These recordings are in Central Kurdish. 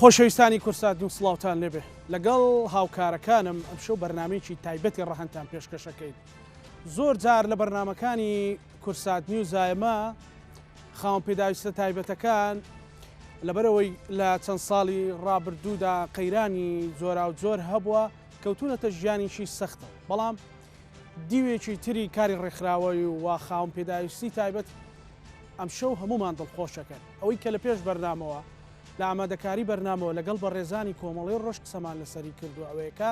خۆشەویستانی کورسات نیوز سڵاوتان لێبێ لەگەڵ هاوکارەکانم ئەمشەو بەرنامەیەکی تایبەتی ڕەهەندتان پێشکەشەکەین زۆر جار لە بەرنامەکانی کورسات نیوز ئێمە خاوەن پێداویستە تایبەتەکان لەبەرئەوەی لە چەند ساڵی ڕابردوودا قەیرانی جۆراوجۆر هەبووە کەوتونەتە ژیانێکی سەختەوە بەڵام دیوێکی تری کاری ڕێکخراوەی و خاوەن پێداویستی تایبەت ئەمشەو هەموومان دڵخۆشەکەن ئەوەی کە لە پێش بەرنامەوە لە ئامادەکاری بەرنامەوە لەگەڵ بەڕێزانی کۆمەڵەی ڕۆژ قسەمان لەسەری کردووە ئەوەیە کە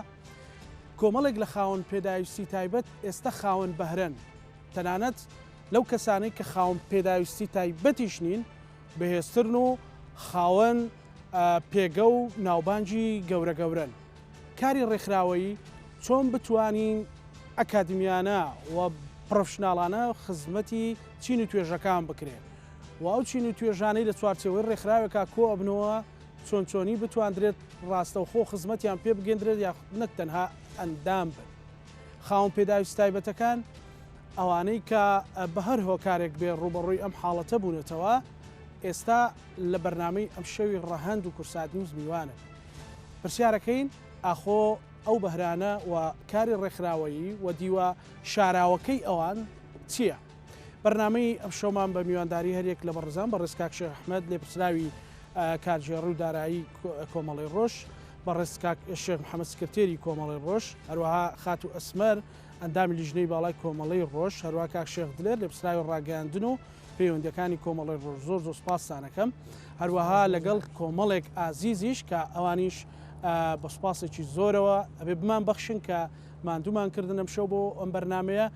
کۆمەڵێک لە خاوەن پێداویستی تایبەت ئێستا خاوەن بەهرەن تەنانەت لەو کەسانەی کە خاوەن پێداویستی تایبەتیش نین بەهێزترن و خاوەن پێگە و ناوبانگی گەورە گەورەن. کاری ڕێکخراوەیی چۆن بتوانین ئەکادمیانە و پڕۆفشناڵانە خزمەتی چین و توێژەکان بکرێ و ئەو چین و توێژانەی لە چوارچێوەی ڕێکخراوێکا کۆ ئەبنەوە چۆن چۆنی بتواندرێت ڕاستەوخۆ خزمەتیان پێ بگەندرێت یاخود نەک تەنها ئەندام بن. خاوەن پێداویست تایبەتەکان ئەوانەی کە بە هەر هۆکارێک بێ ڕووبەڕووی ئەم حاڵەتە بوونەتەوە ئێستا لە بەرنامەی ئەمشەوی ڕەهەند و کورسات نیوز میوانن. پرسیارەکەین ئاخۆ ئەو بەهرانە و کاری ڕێکخراوەیی و دیوە شاراوەکەی ئەوان چییە؟ بەرنامەی ئەمشەومان بە میوانداری هەریەک لە بەڕێزان بەڕێز کاک شێخ ئەحمەد لێپرسراوی کارگێڕی و دارایی کۆمەڵەی ڕۆژ، بەڕێز کاک شێخ محەمەد سکرتێری کۆمەڵەی ڕۆژ، هەروەها خاتوو ئەسمەر ئەندامی لیژنەی باڵای کۆمەڵەی ڕۆژ، هەروەها کاک شێخ دلێر لێپرسراوی ڕاگەیاندن و پەیوەندیەکانی کۆمەڵەی ڕۆژ. زۆر زۆر سوپاستان ئەکەم. هەروەها لەگەڵ کۆمەڵێک ئازیزیش کە ئەوانیش بە سوپاسێکی زۆرەوە ئەبێ بمان بەخشن کە ماندوومان کردن ئەمشەو بۆ ئەم بەرنامەیە.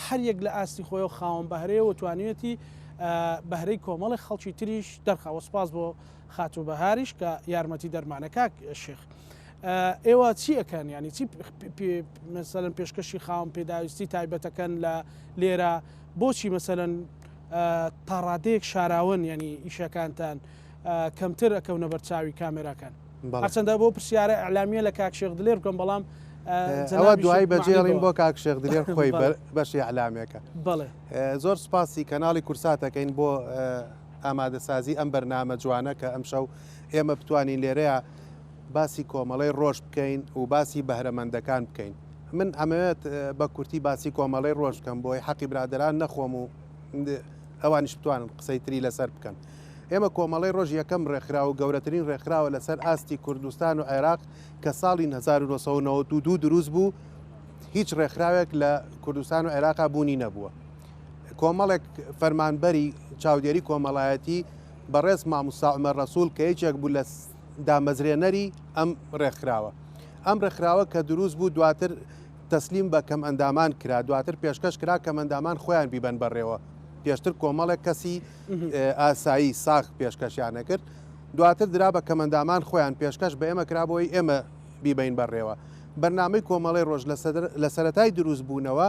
هەر یەک لە ئاستی خۆیەوە خاوەن بەهرەیە و توانیویەتی بەهرەی کۆمەڵێک خەڵکی تریش دەرخا. وە سوپاس بۆ خاتوو بەهاریش کە یارمەتی دەرمانە. کاک شێخ ئێوە چی ئەکەن؟ یانی چی مەسەلەن پێشکەشی خاوەن پێداویستی تایبەتەکەن لە لێرە؟ بۆچی مەسەلەن تاڕادەیەک شاراوەن یانی ئیشەکانتان کەمتر ئەکەونە بەرچاوی کامێراکان؟ هەرچەندە بۆ پرسیارە ئەلامیە لە کاک شێخ دلێر بکەم بەڵام ئەوە دوایی بەجێڵین بۆ کاک شێخ دلێر خۆی بەشی ئەلامێکە بەڵێ زۆر سپاسی کەناڵی کورساتەکەین بۆ ئامادەسازی ئەم بەرنامە جوانە کە ئەمشەو ئێمە بتوانین لێرەیە باسی کۆمەڵەی ڕۆژ بکەین و باسی بەهرەمەندەکان بکەین. من ئەمەوێت بە کورتی باسی کۆمەڵەی ڕۆژ بکەم بۆی حەقی برادەران نەخۆم و ئەوانیش بتوانن قسەی تری لەسەر بکەن. ئێمە کۆمەڵەی ڕۆژ یەکەم ڕێکخراو و گەورەترین ڕێکخراوە لەسەر ئاستی کوردستان و عێراق کە ساڵی 1992 دروست بوو، هیچ ڕێکخراوێک لە کوردستان و عێراقا بوونی نەبووە. کۆمەڵێک فەرمانبەری چاودێری کۆمەڵایەتی بەڕێز ماموستا عومەر ڕەسوڵ کە یەکێک بوو لە دامەزرێنەری ئەم ڕێکخراوە. ئەم ڕێکخراوە کە دروست بوو دواتر تەسلیم بە کەمئەندامان کرا، دواتر پێشکەش کرا کەمئەندامان خۆیان بیبەن بەڕێوە. پێشتر کۆمەڵێک کەسی ئاسایی ساغ پێشکەشیان ئەکرد، دواتر درا بە کەمئەندامان خۆیان پێشکەش بە ئێمە کرا بۆی ئێمە بیبەین بەڕێوە. بەرنامەی کۆمەڵەی ڕۆژ لە سەرەتای دروست بوونەوە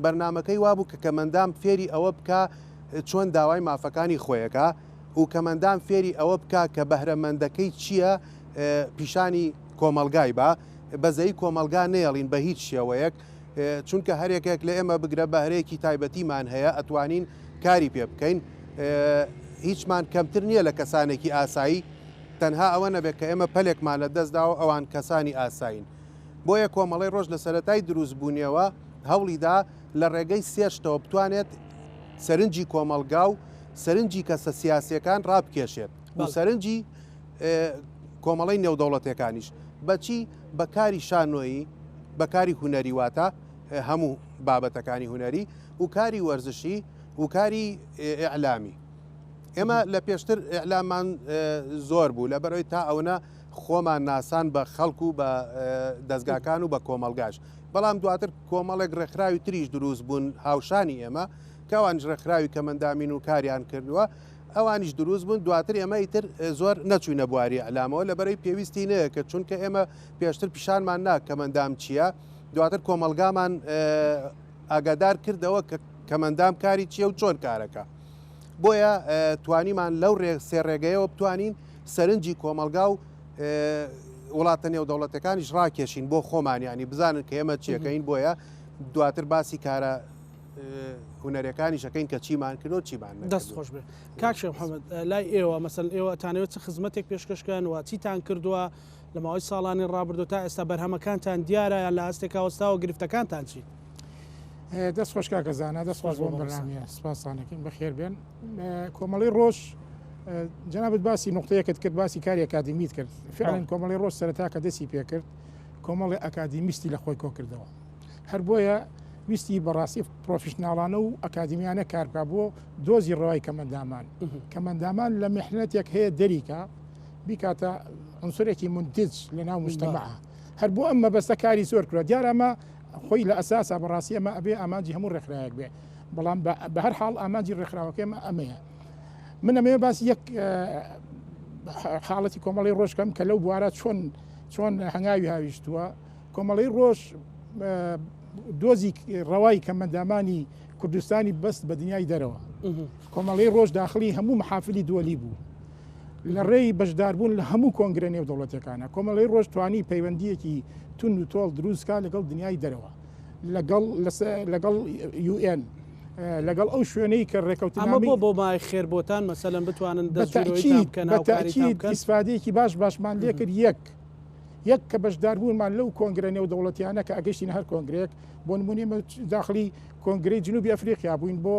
بەرنامەکەی وابوو کە کەمئەندام فێری ئەوە بکا چۆن داوای مافەکانی خۆیەکا و کەمئەندام فێری ئەوە بکا کە بەهرەمەندەکەی چییە پیشانی کۆمەڵگای با، بەزەیی کۆمەڵگا نەیەڵین بە هیچ شێوەیەک، چونکە هەرێکێک لە ئێمە بگرە بەهرەیەکی تایبەتیمان هەیە ئەتوانین کاری پێ بکەین، هیچمان کەمتر نییە لە کەسانێکی ئاسایی، تەنها ئەوە نەبێت کە ئێمە پەلێکمان لە دەستداوە ئەوان کەسانی ئاسایین. بۆیە کۆمەڵەی ڕۆژ لە سەرەتای دروستبوونیەوە هەوڵیدا لە ڕێگەی سێ شتەوە بتوانێت سەرنجی کۆمەڵگا و سەرنجی کەسە سیاسیەکان ڕابکێشێت و سەرنجی کۆمەڵەی نێودەوڵەتەکانیش بەچی بە کاری شانۆیی بە کاری هونەری واتە هەموو بابەتەکانی هونەری و کاری وەرزشی و کاری ئیعلامی ئێمە لە پێشتر ئیعلامان زۆر بوو لە بەرەوەی تا ئەوەنە خۆمان ناسان بە خەڵک و بە دەستگاکان و بە کۆمەلگاش بەڵام دواتر کۆمەڵێک ڕێکخراوی تریش دروست بوون هاوشانی ئێمە کەوانش ڕێکخراوی کەمەندامین و کاریان کردووە ئەوانیش دروست بوون دواتر ئێمە ئیتر زۆر نەچوینە بواری ئەلامەوە لە بەرەی پێویستی نەیە چونکە ئێمە پێشتر پیشانمان نا کەمەندام چییە دواتر کۆمەلگامان ئاگادار کردەوە کە کەمەندام کاری چییە و چۆن کارەکە بۆیە توانیمان لەو سێ ڕێگەیەوە بتوانین سەرنجی کۆمەڵگا و وڵاتە نێودەوڵەتەکانیش ڕاکێشین بۆ خۆمان ینی بزانن کە ئێمە چیەکەین بۆیە دواتر باسی کارە هونەرەکانیش ئەکەین کە چیمان کردو چیمان نەکردووە. دەست خۆش بێ کاک شێخ محەمەد لای ئێوە مەسەلەن ئێوە ئەتانەوێت چ خزمەتێک پێشکەش کەن و چیتان کردووە لە ماوەی ساڵانی ڕابردوو تا ئێستا بەرهەمەکانتان دیارە یان لە ئاستێکا وەستاوە گرفتەکانتان چین؟ دەست خۆش کاکە زانا دەست خۆش بۆ بەرنامەیە سپاسانەکەین بەخێر بێن کۆمەڵی ڕۆژ جەنابت باسی نقطەیەکت کرد باسی کاری ئەکادیمیت کرد فعلا کۆمەڵی ڕۆژ سەرەتا کە دەستی پێکرد کۆمەڵی ئەکادیمیستی لە خۆی کۆ کردەوە هەر بۆیە ویستی بەڕاستی پرۆفیشناڵانە و ئەکادیمیانە کار بکا بۆ دۆزی ڕەوای کەمەندامان کەمەندامان لە میحنەتێک هەیە دەریکا بیکاتە عنسرێکی منتج لە ناو مجتمع هەر بۆ ئەم مەبەستە کاری زۆر کرا دیارە ئەمە خۆی لە ئەساسا بەڕاستی ئەمە ئەبێ ئامانجی هەموو ڕێکخراوێک بێ بەڵام بە هەر حاڵ ئامانجی ڕێکخراوەکەی ئەمە ئەمەیە من ئەمەوێ باسی یەک حاڵەتی کۆمەڵی ڕۆژ کەم کە لەو بوارە چۆن چۆن هەنگاوی هاویشتووە کۆمەڵی ڕۆژ دۆزی ڕەوای کەمەندامانی کوردستانی بەست بە دنیای دەرەوە کۆمەڵی ڕۆژ داخلی هەموو محافلی دووەلی بوو لە ڕێی بەشداربوون لە هەموو کۆنگرە نێودەوڵەتیەکانە، کۆمەڵەی ڕۆژ توانی پەیوەندییەکی توند و تۆڵ دروست کا لەگەڵ دنیای دەرەوە، لەگەڵ لەگەڵ UN، لەگەڵ ئەو شوێنەی کە ئەمە ڕێکەوتنامەی بۆ بۆ مای خێر بۆتان مەسەلەن بتوانن بە دەست جورۆیتان تەئکید بکەن بە هاوکاریتان تەئکید بکەن؟ ئیسفادەیەکی باش باشمان لێ کرد یەک یەک کە بەشداربوونمان لەو کۆنگرە نێودەوڵەتیانە کە ئەگەشتینە هەر کۆنگرەیەک بۆ نموونە ئێمە داخلی کۆنگرەی جنوبی ئەفریقیا بووین بۆ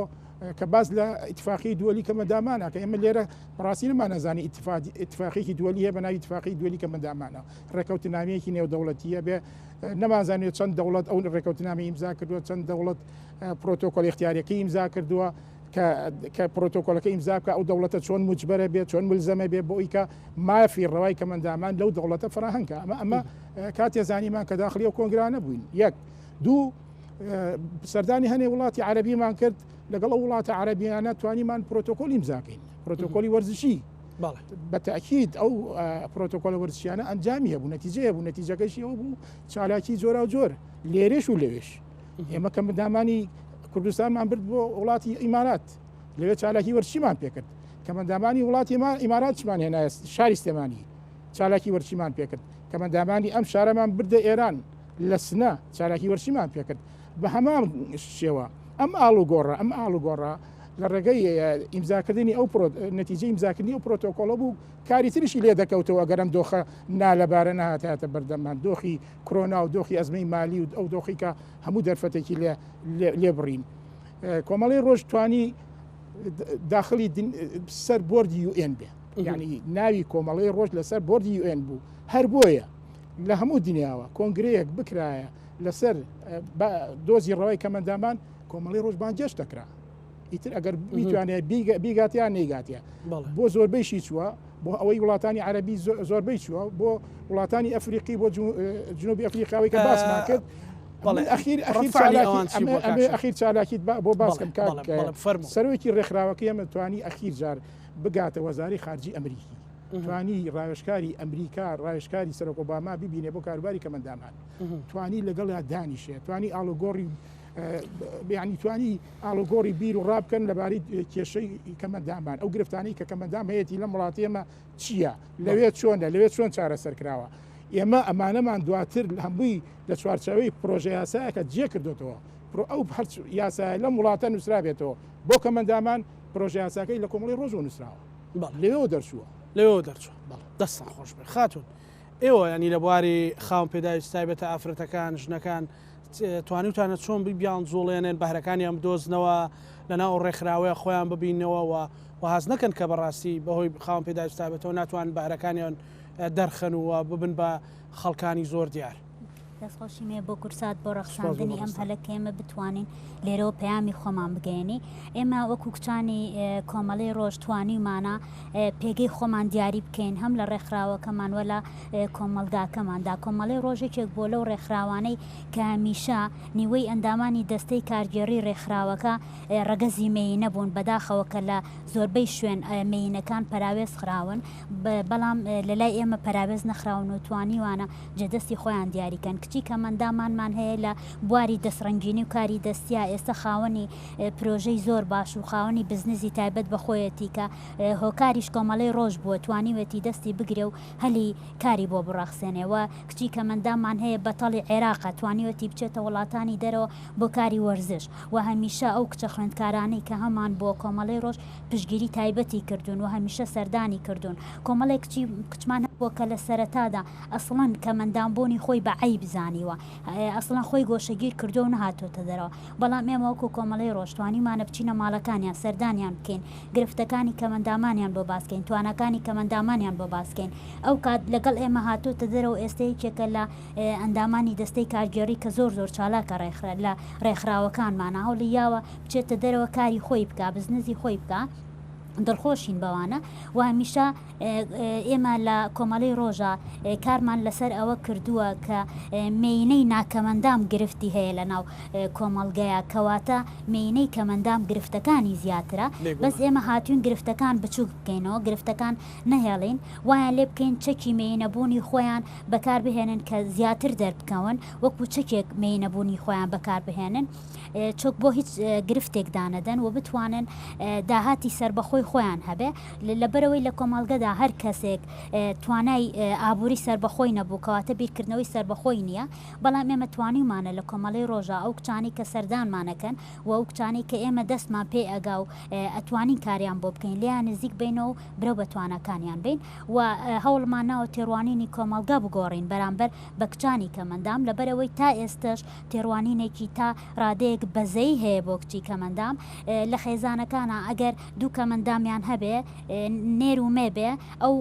کە باس لە ئیتفاقی دووەلی کەمەندامانە کە ئێمە لێرە بەڕاستی نەمانەزانی ئیتفاقێکی دووەلی هەیە بە ناوی ئیتفاقی دووەلی کەمەندامانە ڕێکەوتنامەیەکی نێودەوڵەتیە بێ نەمانزانێت چەند دەوڵەت ئەو ڕێکەوتنامە ئیمزا کردووە چەند دەوڵەت پرۆتۆکۆل اختیارەکەی ئیمزا کردووە کە پرۆتۆکۆلەکە ئیمزا بکە ئەو دەوڵەتە چۆن مجبەرە بێت چۆن ملزەمە بێ بۆ ئەوی کە مافی ڕەوای کەمەندامان لەو دەوڵەتە فراهەنکە ئەمە ئەمە کاتێ زانیمان کە داخلی ئەو کۆنگرانە بووین یەک دوو سەردانی هەنێ وڵاتی عەربیمان کرد لەگەڵ ئەو وڵاتە عەربیانە توانیمان پرۆتۆکۆلی ئیمزاکەین پرۆتۆکۆلی وەرزشی بە تاکیید ئەو پرۆتۆکۆلە وەرزشیانە ئەنجامی هەبوو نەتیجە هەبوو نەتیجەکەشی ئەو بوو چالاکی جۆرا و جۆر لێرێش و لەوێش ئێمە کە مندامانی کوردستانمان برد بۆ وڵاتی ئیمارات لەوێ چالاکی وەرزشیمان پێکرد کەمەندامانی وڵاتی ئیماراتشمان هێنایە شاری سلێمانی چالاکی وەرزشیمان پێکرد کەمەندامانی ئەم شارەمان بردە ئێران لە سنە چالاکی وەرزشیمان پێکرد بە هەمان شێوە ئەم ئاڵوگۆڕە ئەم ئاڵوگۆڕە لە ڕێگەی ئیمزاکردنی ئەو نەتیجە ئیمزاکردنی ئەو پرۆتۆکۆڵە بوو کاری تریشی لێ دەکەوتەوە ئەگەر ئەم دۆخە نالەبارە نەهاتایەتە بەردەممان دۆخی کرۆنا و دۆخی ئەزمەی مالی و ئەو دۆخی کە هەموو دەرفەتێکی لێ لێ بڕین کۆمەڵی ڕۆژ توانی داخلی سەر بۆردی یوئێن بێ یعنی ناوی کۆمەڵی ڕۆژ لەسەر بۆردی یوئێن بوو هەر بۆیە لە هەموو دنیاوە کۆنگرەیەک بکرایە لەسەر دۆزی ڕەوای کەمەندامان کۆمەڵی ڕۆژ بانگێشت دەکرا ئیتر ئەگەر بیتوانێت بیگاتیان نەیگاتە بۆ زۆربەیشی چووە بۆ ئەوەی وڵاتانی عەربی زۆربەی چووە بۆ وڵاتانی ئەفریقی بۆ جنوبی ئەفریقاوی کە باسمان کرد ئەخیر ئەخیر چالاکیت بۆ باسکەم کاک سەرۆکی ڕێکخراوەکەی ئەمە توانی ئەخیر جار بگاتە وەزاری خارجی ئەمریکی. توانی ڕاوێژکاری ئەمریکا، ڕاوێژکاری سەرۆک ئۆباما ببینێ بۆ کاروباری کەمەندامان. توانی لەگەڵیا دانیشێ، توانی ئاڵوگۆڕی یانی توانی ئاڵوگۆڕی بیر و ڕا بکەن لەبارەی کێشەی کەمەندامان، ئەو گرفتانەی کە کەمەندام هەیەتی لەم وڵاتی ئێمە چییە، لەوێ چۆنە، لەوێ چۆن چارەسەر کراوە. ئێمە ئەمانەمان دواتر هەمووی لە چوارچێوەی پرۆژە یاسایەکە جێ کردۆتەوە. ئەو هەر یاسایە لەم وڵاتە نووسرابێتەوە بۆ کەمەندامان، پرۆژە یاساکەی لە کۆمەڵەی ڕۆژەوە نووسراوە. بەڵێ. لەوێوە دەرچووە. لەوێوە دەرچووە. بەڵێ. دەستتان خۆش بێ. خاتوون ئێوە یانی لە بواری خاوەن پێداویستی تایبەتە ئافرەتەکان، ژنەکان توانیوتانە چۆن بیانجوڵێنن، بەهرەکانیان بدۆزنەوە، لەناو ئەو ڕێکخراوەیە خۆیان ببیننەوە و و هەست نەکەن کە بەڕاستی بەهۆی خاوەن پێداویستی تایبەتەوە ناتوانن بەهرەکانیان دەرخەن و ببن بە خەڵکانی زۆر دیار. دەستخۆشیم هەیە بۆ کورسات بۆ ڕەخساندنی ئەم هەلە کە ئێمە بتوانین لێرەوە پەیامی خۆمان بگەیەنی ئێمە وەکو کچانی کۆمەڵی ڕۆژ توانیمانە پێگەی خۆمان دیاری بکەین هەم لە ڕێکخراوەکەمان وە لە کۆمەڵگاکەماندا کۆمەڵی ڕۆژێکێک بۆ لەو ڕێکخراوانەی کە هەمیشە نیوەی ئەندامانی دەستەی کارگێڕی ڕێکخراوەکە ڕەگەزی مێینە بوون بەداخەوە کە لە زۆربەی شوێن مێینەکان پەراوێز خراون بەڵام لە لای ئێمە پەراوێز نەخراون و توانیوانە جێدەستی خۆیان دیاریکەن. کچی کەمەندامانمان هەیە لە بواری دەستڕەنگینی و کاری دەستیا ئێستا خاوەنی پرۆژەی زۆر باش و خاوەنی بزنزی تایبەت بە خۆیەتی کە هۆکاریش کۆمەڵەی ڕۆژ بووە توانیوێتی دەستی بگرێ و هەلی کاری بۆ بڕەخسێنێ و کچی کەمەنداممان هەیە بەتەڵی عێراقە توانیوێتی بچێتە وڵاتانی دەرەوە بۆ کاری وەرزش و هەمیشە ئەو کچە خوێندکارانەی کە هەمان بووە کۆمەڵەی ڕۆژ پشتگیری تایبەتی کردوون و هەمیشە سەردانی کردوون کۆمەڵێک کچی کچمان هەبووە کە لە سەرەتادا ئەسڵەن کەمەندام بوونی خۆی بە عەیب زانیوە ئەسڵەن خۆی گۆشەگیر کردووە و نەهاتۆتە دەرەوە بەڵام ئێمە وەکو کۆمەڵەی ڕۆژ توانیومانە بچینە ماڵەکانیان سەردانیان بکەین گرفتەکانی کەمەندامانیان بۆ باس کەین تواناکانی کەمەندامانیان بۆ باس کەین ئەو کات لەگەڵ ئێمە هاتۆتە دەرەوە ئێستە یەکێکە لە ئەندامانی دەستەی کارگێڕی کە زۆر زۆر چالاکە ڕێکخرا لە ڕێکخراوەکانمانە هەوڵی یاوە بچێتە دەرەوە کاری خۆی بکا بزنزی خۆی بکا دڵخۆشین بەوانە و هەمیشە ئێمە لە کۆمەڵەی ڕۆژە کارمان لەسەر ئەوە کردووە کە مێینەی ناکەمەندام گرفتی هەیە لە ناو کۆمەڵگەیە کەواتە مێینەی کەمەندام گرفتەکانی زیاترە بەس ئێمە هاتوین گرفتەکان بچووک بکەینەوە گرفتەکان نەهێڵین وایان لێ بکەین چەکی مێینەبوونی خۆیان بەکاربهێنن کە زیاتر دەربکەون وەکو چەکێک مێینەبوونی خۆیان بەکاربهێنن چۆک بۆ هیچ گرفتێک دانەدەن و بتوانن داهاتی سەربەخۆی خۆیان هەبێ لەبەرەوەی لە کۆمەڵگەدا هەر کەسێک توانای ئابووری سەربەخۆی نەبوو کەواتە بیرکردنەوەی سەربەخۆی نییە بەڵام ئێمە توانیومانە لە کۆمەڵی ڕۆژە ئەو کچانی کە سەردانمانەکەن و ئەو کچانی کە ئێمە دەستمان پێ ئەگا و ئەتوانین کاریان بۆ بکەین لێیان نزیک بینەوە و برەو بە تواناکانیان بین و هەوڵمان ناوە تێڕوانینی کۆمەڵگا بگۆڕین بەرامبەر بە کچانی کەمەندام لەبەرئەوەی تا ئێستەش تێڕوانینێکی تا ڕادەیەک بەزەیی هەیە بۆ کچی کەمەندام لە خێزانەکانا ئەگەر دوو کەمەندامیان هەبێ نێر و مێ بێ ئەو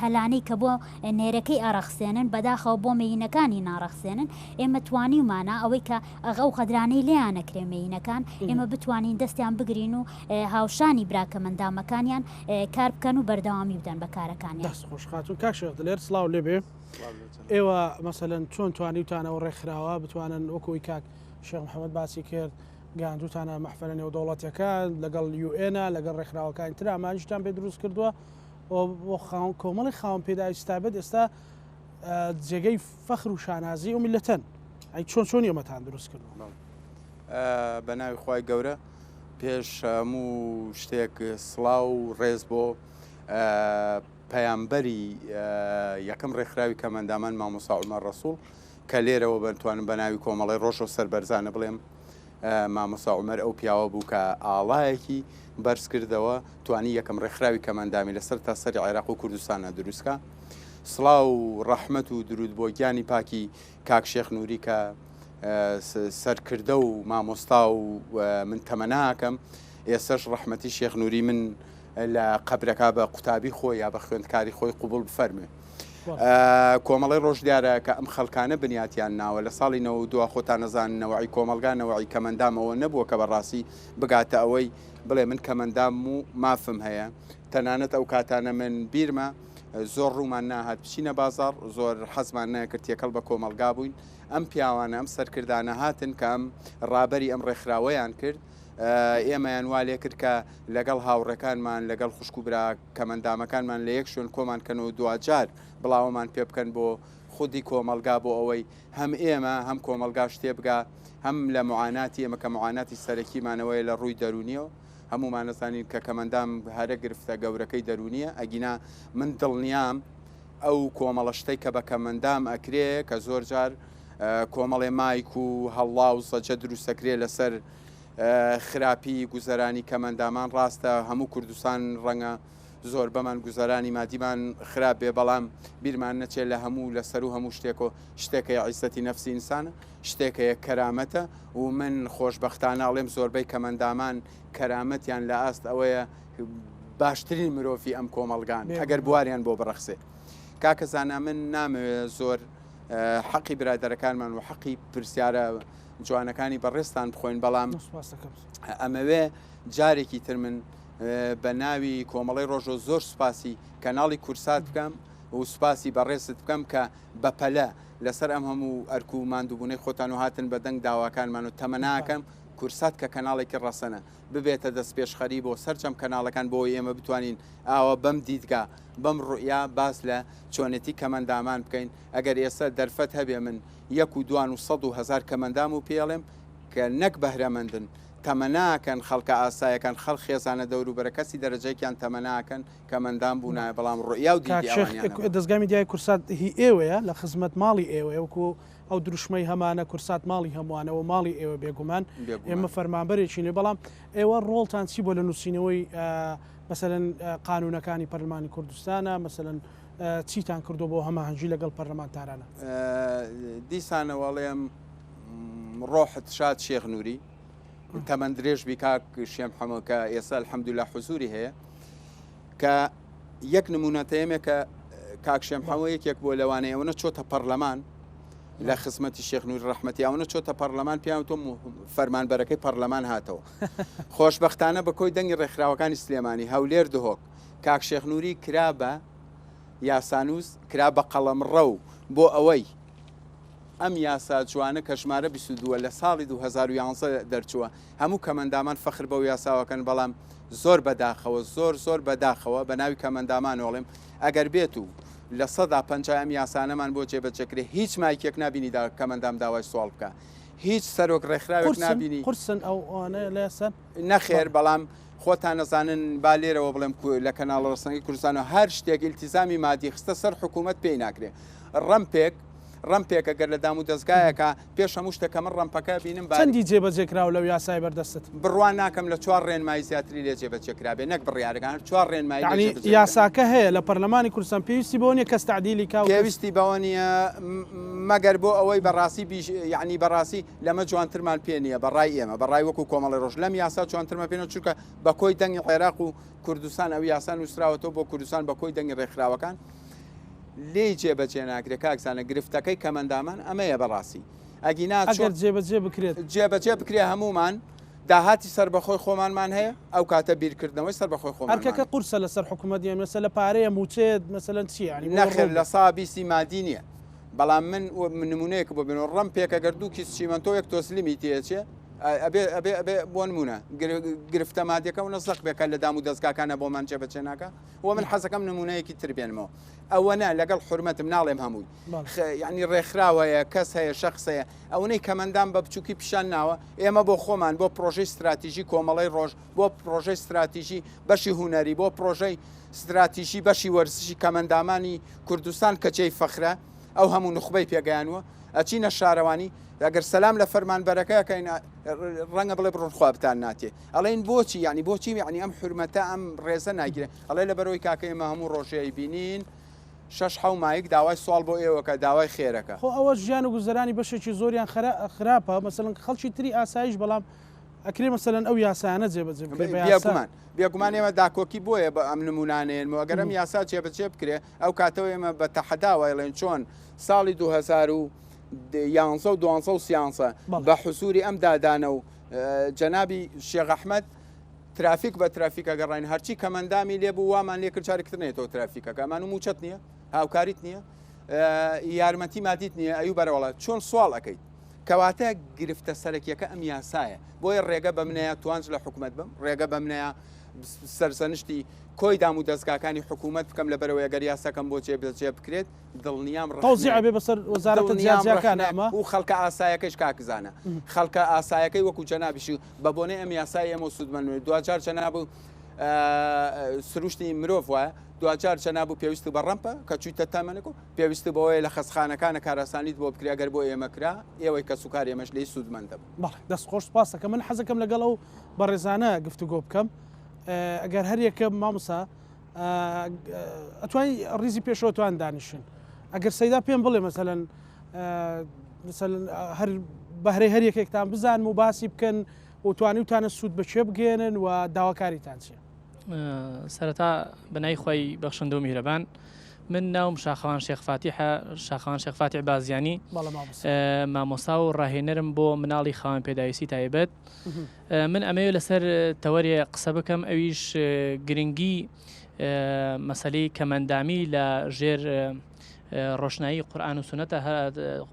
هەلانەی کە بۆ نێرەکەی ئەڕەخسێنن بەداخەوە بۆ مێینەکانی ناڕەخسێنن ئێمە توانیومانە ئەوەی کە ئەو غەدرانەی لێیان ئەکرێ مێینەکان ئێمە بتوانین دەستیان بگرین و هاوشانی برا کەمەندامەکانیان کار بکەن و بەردەوامی بدەن بە کارەکانیان. دەست خۆش خاتوون کاک شێخ دلێر سڵاو لێبێ. ئێوە مەسەلەن چۆن توانیوتانە ئەو ڕێکخراوە بتوانن وەکو ئەوی کاک شێخ محەممەد باسی کرد گەیاندووتانە مەحفەلە نێودەوڵەتیەکان لەگەڵ یوئێنە لەگەڵ ڕێکخراوەکانی تر ئامانجتان پێ دروست کردووە بۆ خاوەن کۆمەڵی خاوەن پێداویستی تایبەت ئێستا جێگەی فەخر و شانازی ئەو میلەتەن ئەی چۆن چۆنی ئەمەتان دروست کردووە؟ بە ناوی خوای گەورە پێش هەموو شتێک سڵاو و ڕێز بۆ پەیامبەری یەکەم ڕێکخراوی کەمئەندامان مامۆستا عومەر ڕەسوڵ کە لێرەوە بەتوانم بە ناوی کۆمەڵی ڕۆژەوە سەربەرزانە بڵێم مامۆستا عومەر ئەو پیاوە بوو کە ئاڵایەکی بەرز کردەوە توانی یەکەم ڕێکخراوی کەمئەندامی لەسەر تا سەری عێراق و کوردستانە دروستکە سڵاو و ڕەحمەت و درود بۆ گیانی پاکی کاک شێخ نوری کە سەرکردە و مامۆستا و من تەمەناکەم ئێسش ڕەحمەتی شێخ نوری من لە قەبرەکە بە قوتابی خۆی یا بە خوێندکاری خۆی قوبول بفەرموێ. کۆمەڵی ڕۆژ دیارە کە ئەم خەڵکانە بنیاتیان ناوە لە ساڵی 92 خۆتان نەزان نەوەی کۆمەڵگا نەوەی کەمەندامەوە نەبووە کە بەڕاستی بگاتە ئەوەی بڵێ من کەمەندام و مافم هەیە تەنانەت ئەو کاتانە من بیرمە زۆر ڕوومان ناهات بچینە بازاڕ زۆر حەزمان نەکرد تێکەڵ بە کۆمەڵگا بووین ئەم پیاوانە ئەم سەرکردانە هاتن کە ئەم ڕابەری ئەم ڕێکخراوەیان کرد ئێمەیان وا لێکرد کە لەگەڵ هاوڕێکانمان، لەگەڵ خوشک و برا کەمئەندامەکانمان لە یەک شوێن کۆمان کەن و دواجار بڵاوەمان پێ بکەن بۆ خودی کۆمەڵگا بۆ ئەوەی هەم ئێمە هەم کۆمەڵگاش تێبگا هەم لە معاناتی ئێمە کە معاناتی سەرەکیمانەوەیە لە ڕووی دەروونیەوە هەموومان ئەزانین کە کەمئەندام هەرە گرفتە گەورەکەی دەروونیە ئەگینا من دڵنیام ئەو کۆمەڵە شتەی کە بە کەمئەندام ئەکرێ کە زۆر جار کۆمەڵێ مایک و هەڵڵا و زەجە دروستەکرێ لەسەر خراپی گوزەرانی کەمئەندامان ڕاستە هەموو کوردستان ڕەنگە زۆربەمان گوزەرانی مادیمان خراپ بێ بەڵام بیرمان نەچێت لە هەموو لە سەرو هەموو شتێک و شتێکەیە عیزەتی نەفسی ئینسانە شتێکەیە کەرامەتە و من خۆشبەختانە ئەڵێم زۆربەی کەمئەندامان کەرامەتیان لە ئاست ئەوەیە باشترین مرۆڤی ئەم کۆمەڵگان ئەگەر بواریان بۆ بڕەخسێ کاکە زانا من نامەوێ زۆر حەقی برادەرەکانمان و حەقی پرسیارە جوانەکانی بەڕێزتان بخۆین بەڵام ئەمەوێ جارێکی تر من بە ناوی کۆمەڵی ڕۆژۆ زۆر سوپاسی کەناڵی کورسات بکەم و سوپاسی بەڕێزت بکەم کە بەپەلە لەسەر ئەم هەموو ئەرک و ماندووبوونەی خۆتان و هاتن بە دەنگ داواکانمان و تەمەناکەم. کورسات کە کەناڵێکی ڕەسەنە ببێتە دەستپێشخەری بۆ سەرجەم کەناڵەکان بۆ ئەوەی ئێمە بتوانین ئاوا بەم دیدگا بەم ڕوئیا باس لە چۆنێتی کەمەندامان بکەین ئەگەر ئێستا دەرفەت هەبێ من یەک و دوان و سەد و هەزار کەمەندام و پێڵێم کە نەک بەهرەمەندن تەمەناکەن خەڵکە ئاسایەکان خەڵ خێزانە دەوروبەرە کەسی دەرەجەیەکیان تەمەناکەن کەمەندام بوونایە بەڵام ڕوئیا و کاک دیدی شێخ ئەوانیان هەبوو. دەزگای میدیای کورسات هی ئێوەیە لە خزمەت ماڵی ئێوەیە وەکو ئەو دروشمەی هەمانە کورسات ماڵی هەمووانە و ماڵی ئێوە بێگومان ئێمە بێگومان. فەرمانبەرێکین بەڵام ئێوە ڕۆڵتان چی بووە لە نووسینەوەی مەسەلەن قانوونەکانی پەرلمانی کوردستانە مەسەلەن چیتان کردووە بۆ هەماهەنگی لەگەڵ پەرلەمانتارانە؟ دیسانەوە ئەڵێم ڕۆحت شاد شێخ نوری تەمەن درێژ بی کاک شێم حەمە کە ئێستا الحمدلله حزوری هەیە کە یەک نمونە تەیەمێ کە کاک شێم حەمە یەکێک بووە لەوانەیە ئەوەنە چۆتە پەرلەمان لە خزمەتی شێخ نوری ڕەحمەتی ئەوەنە چۆتە پەرلەمان پیان تۆ فەرمانبەرەکەی پەرلەمان هاتەوە خۆشبەختانە بە کۆی دەنگی ڕێکخراوەکانی سلێمانی هەولێر دهۆک کاک شێخ نوری کرا بە یاسانووس کرا بە قەڵەمڕەو بۆ ئەوەی ئەم یاسا جوانە کە ژمارە 22 لە ساڵی 2011 دەرچووە هەموو کەمەندامان فەخر بەو یاساوەکەن بەڵام زۆر بەداخەوە زۆر زۆر بەداخەوە بە ناوی کەمەندامان ئەڵێم ئەگەر بێت و 50% ئەم یاسانەمان بۆ جێبەجێکرێ هیچ مایکێک نابینی دا کەمەندام داوای سواڵ بکە هیچ سەرۆک ڕێکخراوێک نابینی قورسن ئەو ئەوانە لە یاسان نەخێر بەڵام خۆتان ئەزانن با لێرەوە بڵێم لە کەناڵە ڕەسەنەکەی کوردستانەوە هەر شتێک ئیلتیزامی مادی خستە سەر حکوومەت پێی ناکرێ ڕەمپێک ڕەمپێک ئەگەر لە دام و دەستگایەکە پێش هەموو شتێک کە من ڕەمپەکە بینم با چەندی جێبەجێ کراوە لەو یاسای بەردەستت؟ بڕوا ناکەم لە چوار ڕێنمایی زیاتری لێ جێبەجێ کرابێ نەک بڕیارەکان هەر چوار ڕێنمایی لێ یەعنی جێبەجێ کرا. یاساکە هەیە لە پەرلەمانی کوردستان پێویستی بەوە نییە کەس تەعدیلی کا و کەس. پێویستی بەوە نییە مەگەر بۆ ئەوەی بەڕاستی بیش یەعنی بەڕاستی لەمە جوانترمان پێ نییە بە ڕای ئێمە، بە ڕای وەکو کۆمەڵی ڕۆژ لەم یاسا جوانترمان پێ نییە، چونکە بە کۆی دەنگی عێراق و کوردستان ئەو یاسا نووسراوەتەوە بۆ کوردستان بە کۆی دەنگی ڕێکخراوەکان لێی جێبەجێ ناکرێ کاک زانا گرفتەکەی کەمەندامان ئەمەیە بەڕاستی ئەگینا ئەگەر جێبەجێ بکرێت جێبەجێ بکرێ هەموومان داهاتی سەربەخۆی خۆمانمان هەیە ئەو کاتە بیرکردنەوەی سەربەخۆی خۆمانمان ئەرکەکە قورسە لەسەر حکوومەت یان مەسەلە پارەیە مووچەیە مەسەلەن چییە یانی بۆ نەخێر ڕوون لە سا بیستی مادی نییە بەڵام من نمونەیەک بۆ بێنەوە ڕەمپێک ئەگەر دوو کیس چیمەنتۆ یەک تۆز لمی تێچێ ئەبێ ئەبێ ئەبێ بۆ نمونە گرفتە مادیەکە و نەزەق بێ کە لە دام و دەستگاکانە بۆمان جێبەجێ ناکا و من حەزەکەم نمونەیەکی تر بێنمەوە ئەوە نا لەگەڵ حورمەتم ناڵێم هەمووی یعنی ڕێکخراو هەیە کەس هەیە شخص هەیە ئەوەی کەمەندام بە بچووکی پیشان ناوە ئێمە بۆ خۆمان بۆ پرۆژەی ستراتیژی کۆمەڵی ڕۆژ بۆ پرۆژەی ستراتیژی بەشی هوەری بۆ پرۆژەی ستراتیژی بەشی وەرزشی کەمەندامانی کوردستان کە جێی فەخرە ئەو هەموو نوخبەی پێگەیانوە ئەچینە شارەوانی ئەگەر سەلام لە فەرمانبەرەکە ئەکەین ڕەنگە بڵێ بڕۆن خوا بتان ناتێ ئەڵێن بۆچی یعنی بۆچی یعنی ئەم حورمەتە ئەم ڕێزە ناگیرێ ئەڵێ لە بەرەوەی کاکە ئێمە هەموو ڕۆژێ بینین شەش حەو مایک داوای سواڵ بۆ ئێوەکە داوای خێرەکە. خۆ ئەوە ژیان و گوزەرانی بەشێکی زۆریان خراپە مەسەلەن خەڵکی تری ئاسایش بەڵام ئەکرێ مەسەلەن ئەو یاسایانە جێبەجێ بکرێ بە یاسا. بێگومان بێگومان ئێمە داکۆکی بۆیە بە ئەم نمونانەیەنمەوە ئەگەر ئەم یاسا جێبەجێ بکرێ ئەو کاتەوە ئێمە بە تەحەداوە ئەڵێن چۆن ساڵی 2011 و دوانزە و سیانزە بە حزوری ئەم دادانە و جەنابی شێخ ئەحمەد ترافیک بە ترافیکە گەڕین هەرچی کەمەندامی لێ بوو وامان لێ کرد جارێکتر نێتەوە ترافیکەکە ئەمان و موچەت نییە هاوکاریت نییە یارمەتی مادیت نییە ئەو بەرەوەڵات چۆن سواڵ ئەەکەیت کەواتە گرفتە سەرەکیەکە ئەم یاسایە بۆیە ڕێگە بە منەیە توانج لە حکومەت بم ڕێگە بە منەیە سەرزەنشتی کۆی دام و دەستگاکانی حکوومەت بکەم لە بەرەوەی گەر یاساکەم بۆ جێبەجێ بکرێت دڵنیام تەوزیع ئەبێ بەسەر وەزارەتە جیاجیاکان ئەمە و خەڵکە ئاسایەکەیش کاک زانا خەڵکە ئاسایەکەی وەکو جەنابیشی بە بۆنەی ئەم یاسای ئێمە سوودمەند دواجار جەناب و سروشتی مرۆڤ وایە دواجار جەناب و پێویست بە ڕەمپە کە چوویتە تەمەنێک و پێویست بەوەیە لە خەستخانەکانە کاراسانیت بۆ بکرێ ئەگەر بۆ ئێمە کرا ئێوەی کەسوکار ئێمەش لێی سوودمەند دەبن. بەڵێ دەست خۆش سپاس دەکەم من حەزەکەم لەگەڵ ئەو بەڕێزانە گفتوگۆ بکەم ئەگەر هەر یەکە مامۆسا ئەتوانی ڕیزی پێشەوەتوان دانیشن ئەگەر سەیدا پێم بڵێ مەسەلەن مەسەلەن هەر بەهرەی هەر یەکێکتان بزانم و باسی بکەن و توانیوتانە سوود بە کوێ بگەێنن و داواکاریتان چییە؟ سەرەتا بەناوی خوای بەخشندە و میهرەبان من ناوم شاخەوان شێخ فاتیحە شاخەوان شێخ فاتیح بازیانی مامۆستا و ڕاهێنەرم بۆ مناڵی خاوەن پێداویستی تایبەت من ئەمەوێ لەسەر تەوەرێ قسە بکەم ئەویش گرنگی. مەسەلەی کەمەندامی لە ژێر ڕۆشنایی قورآن و سونەتە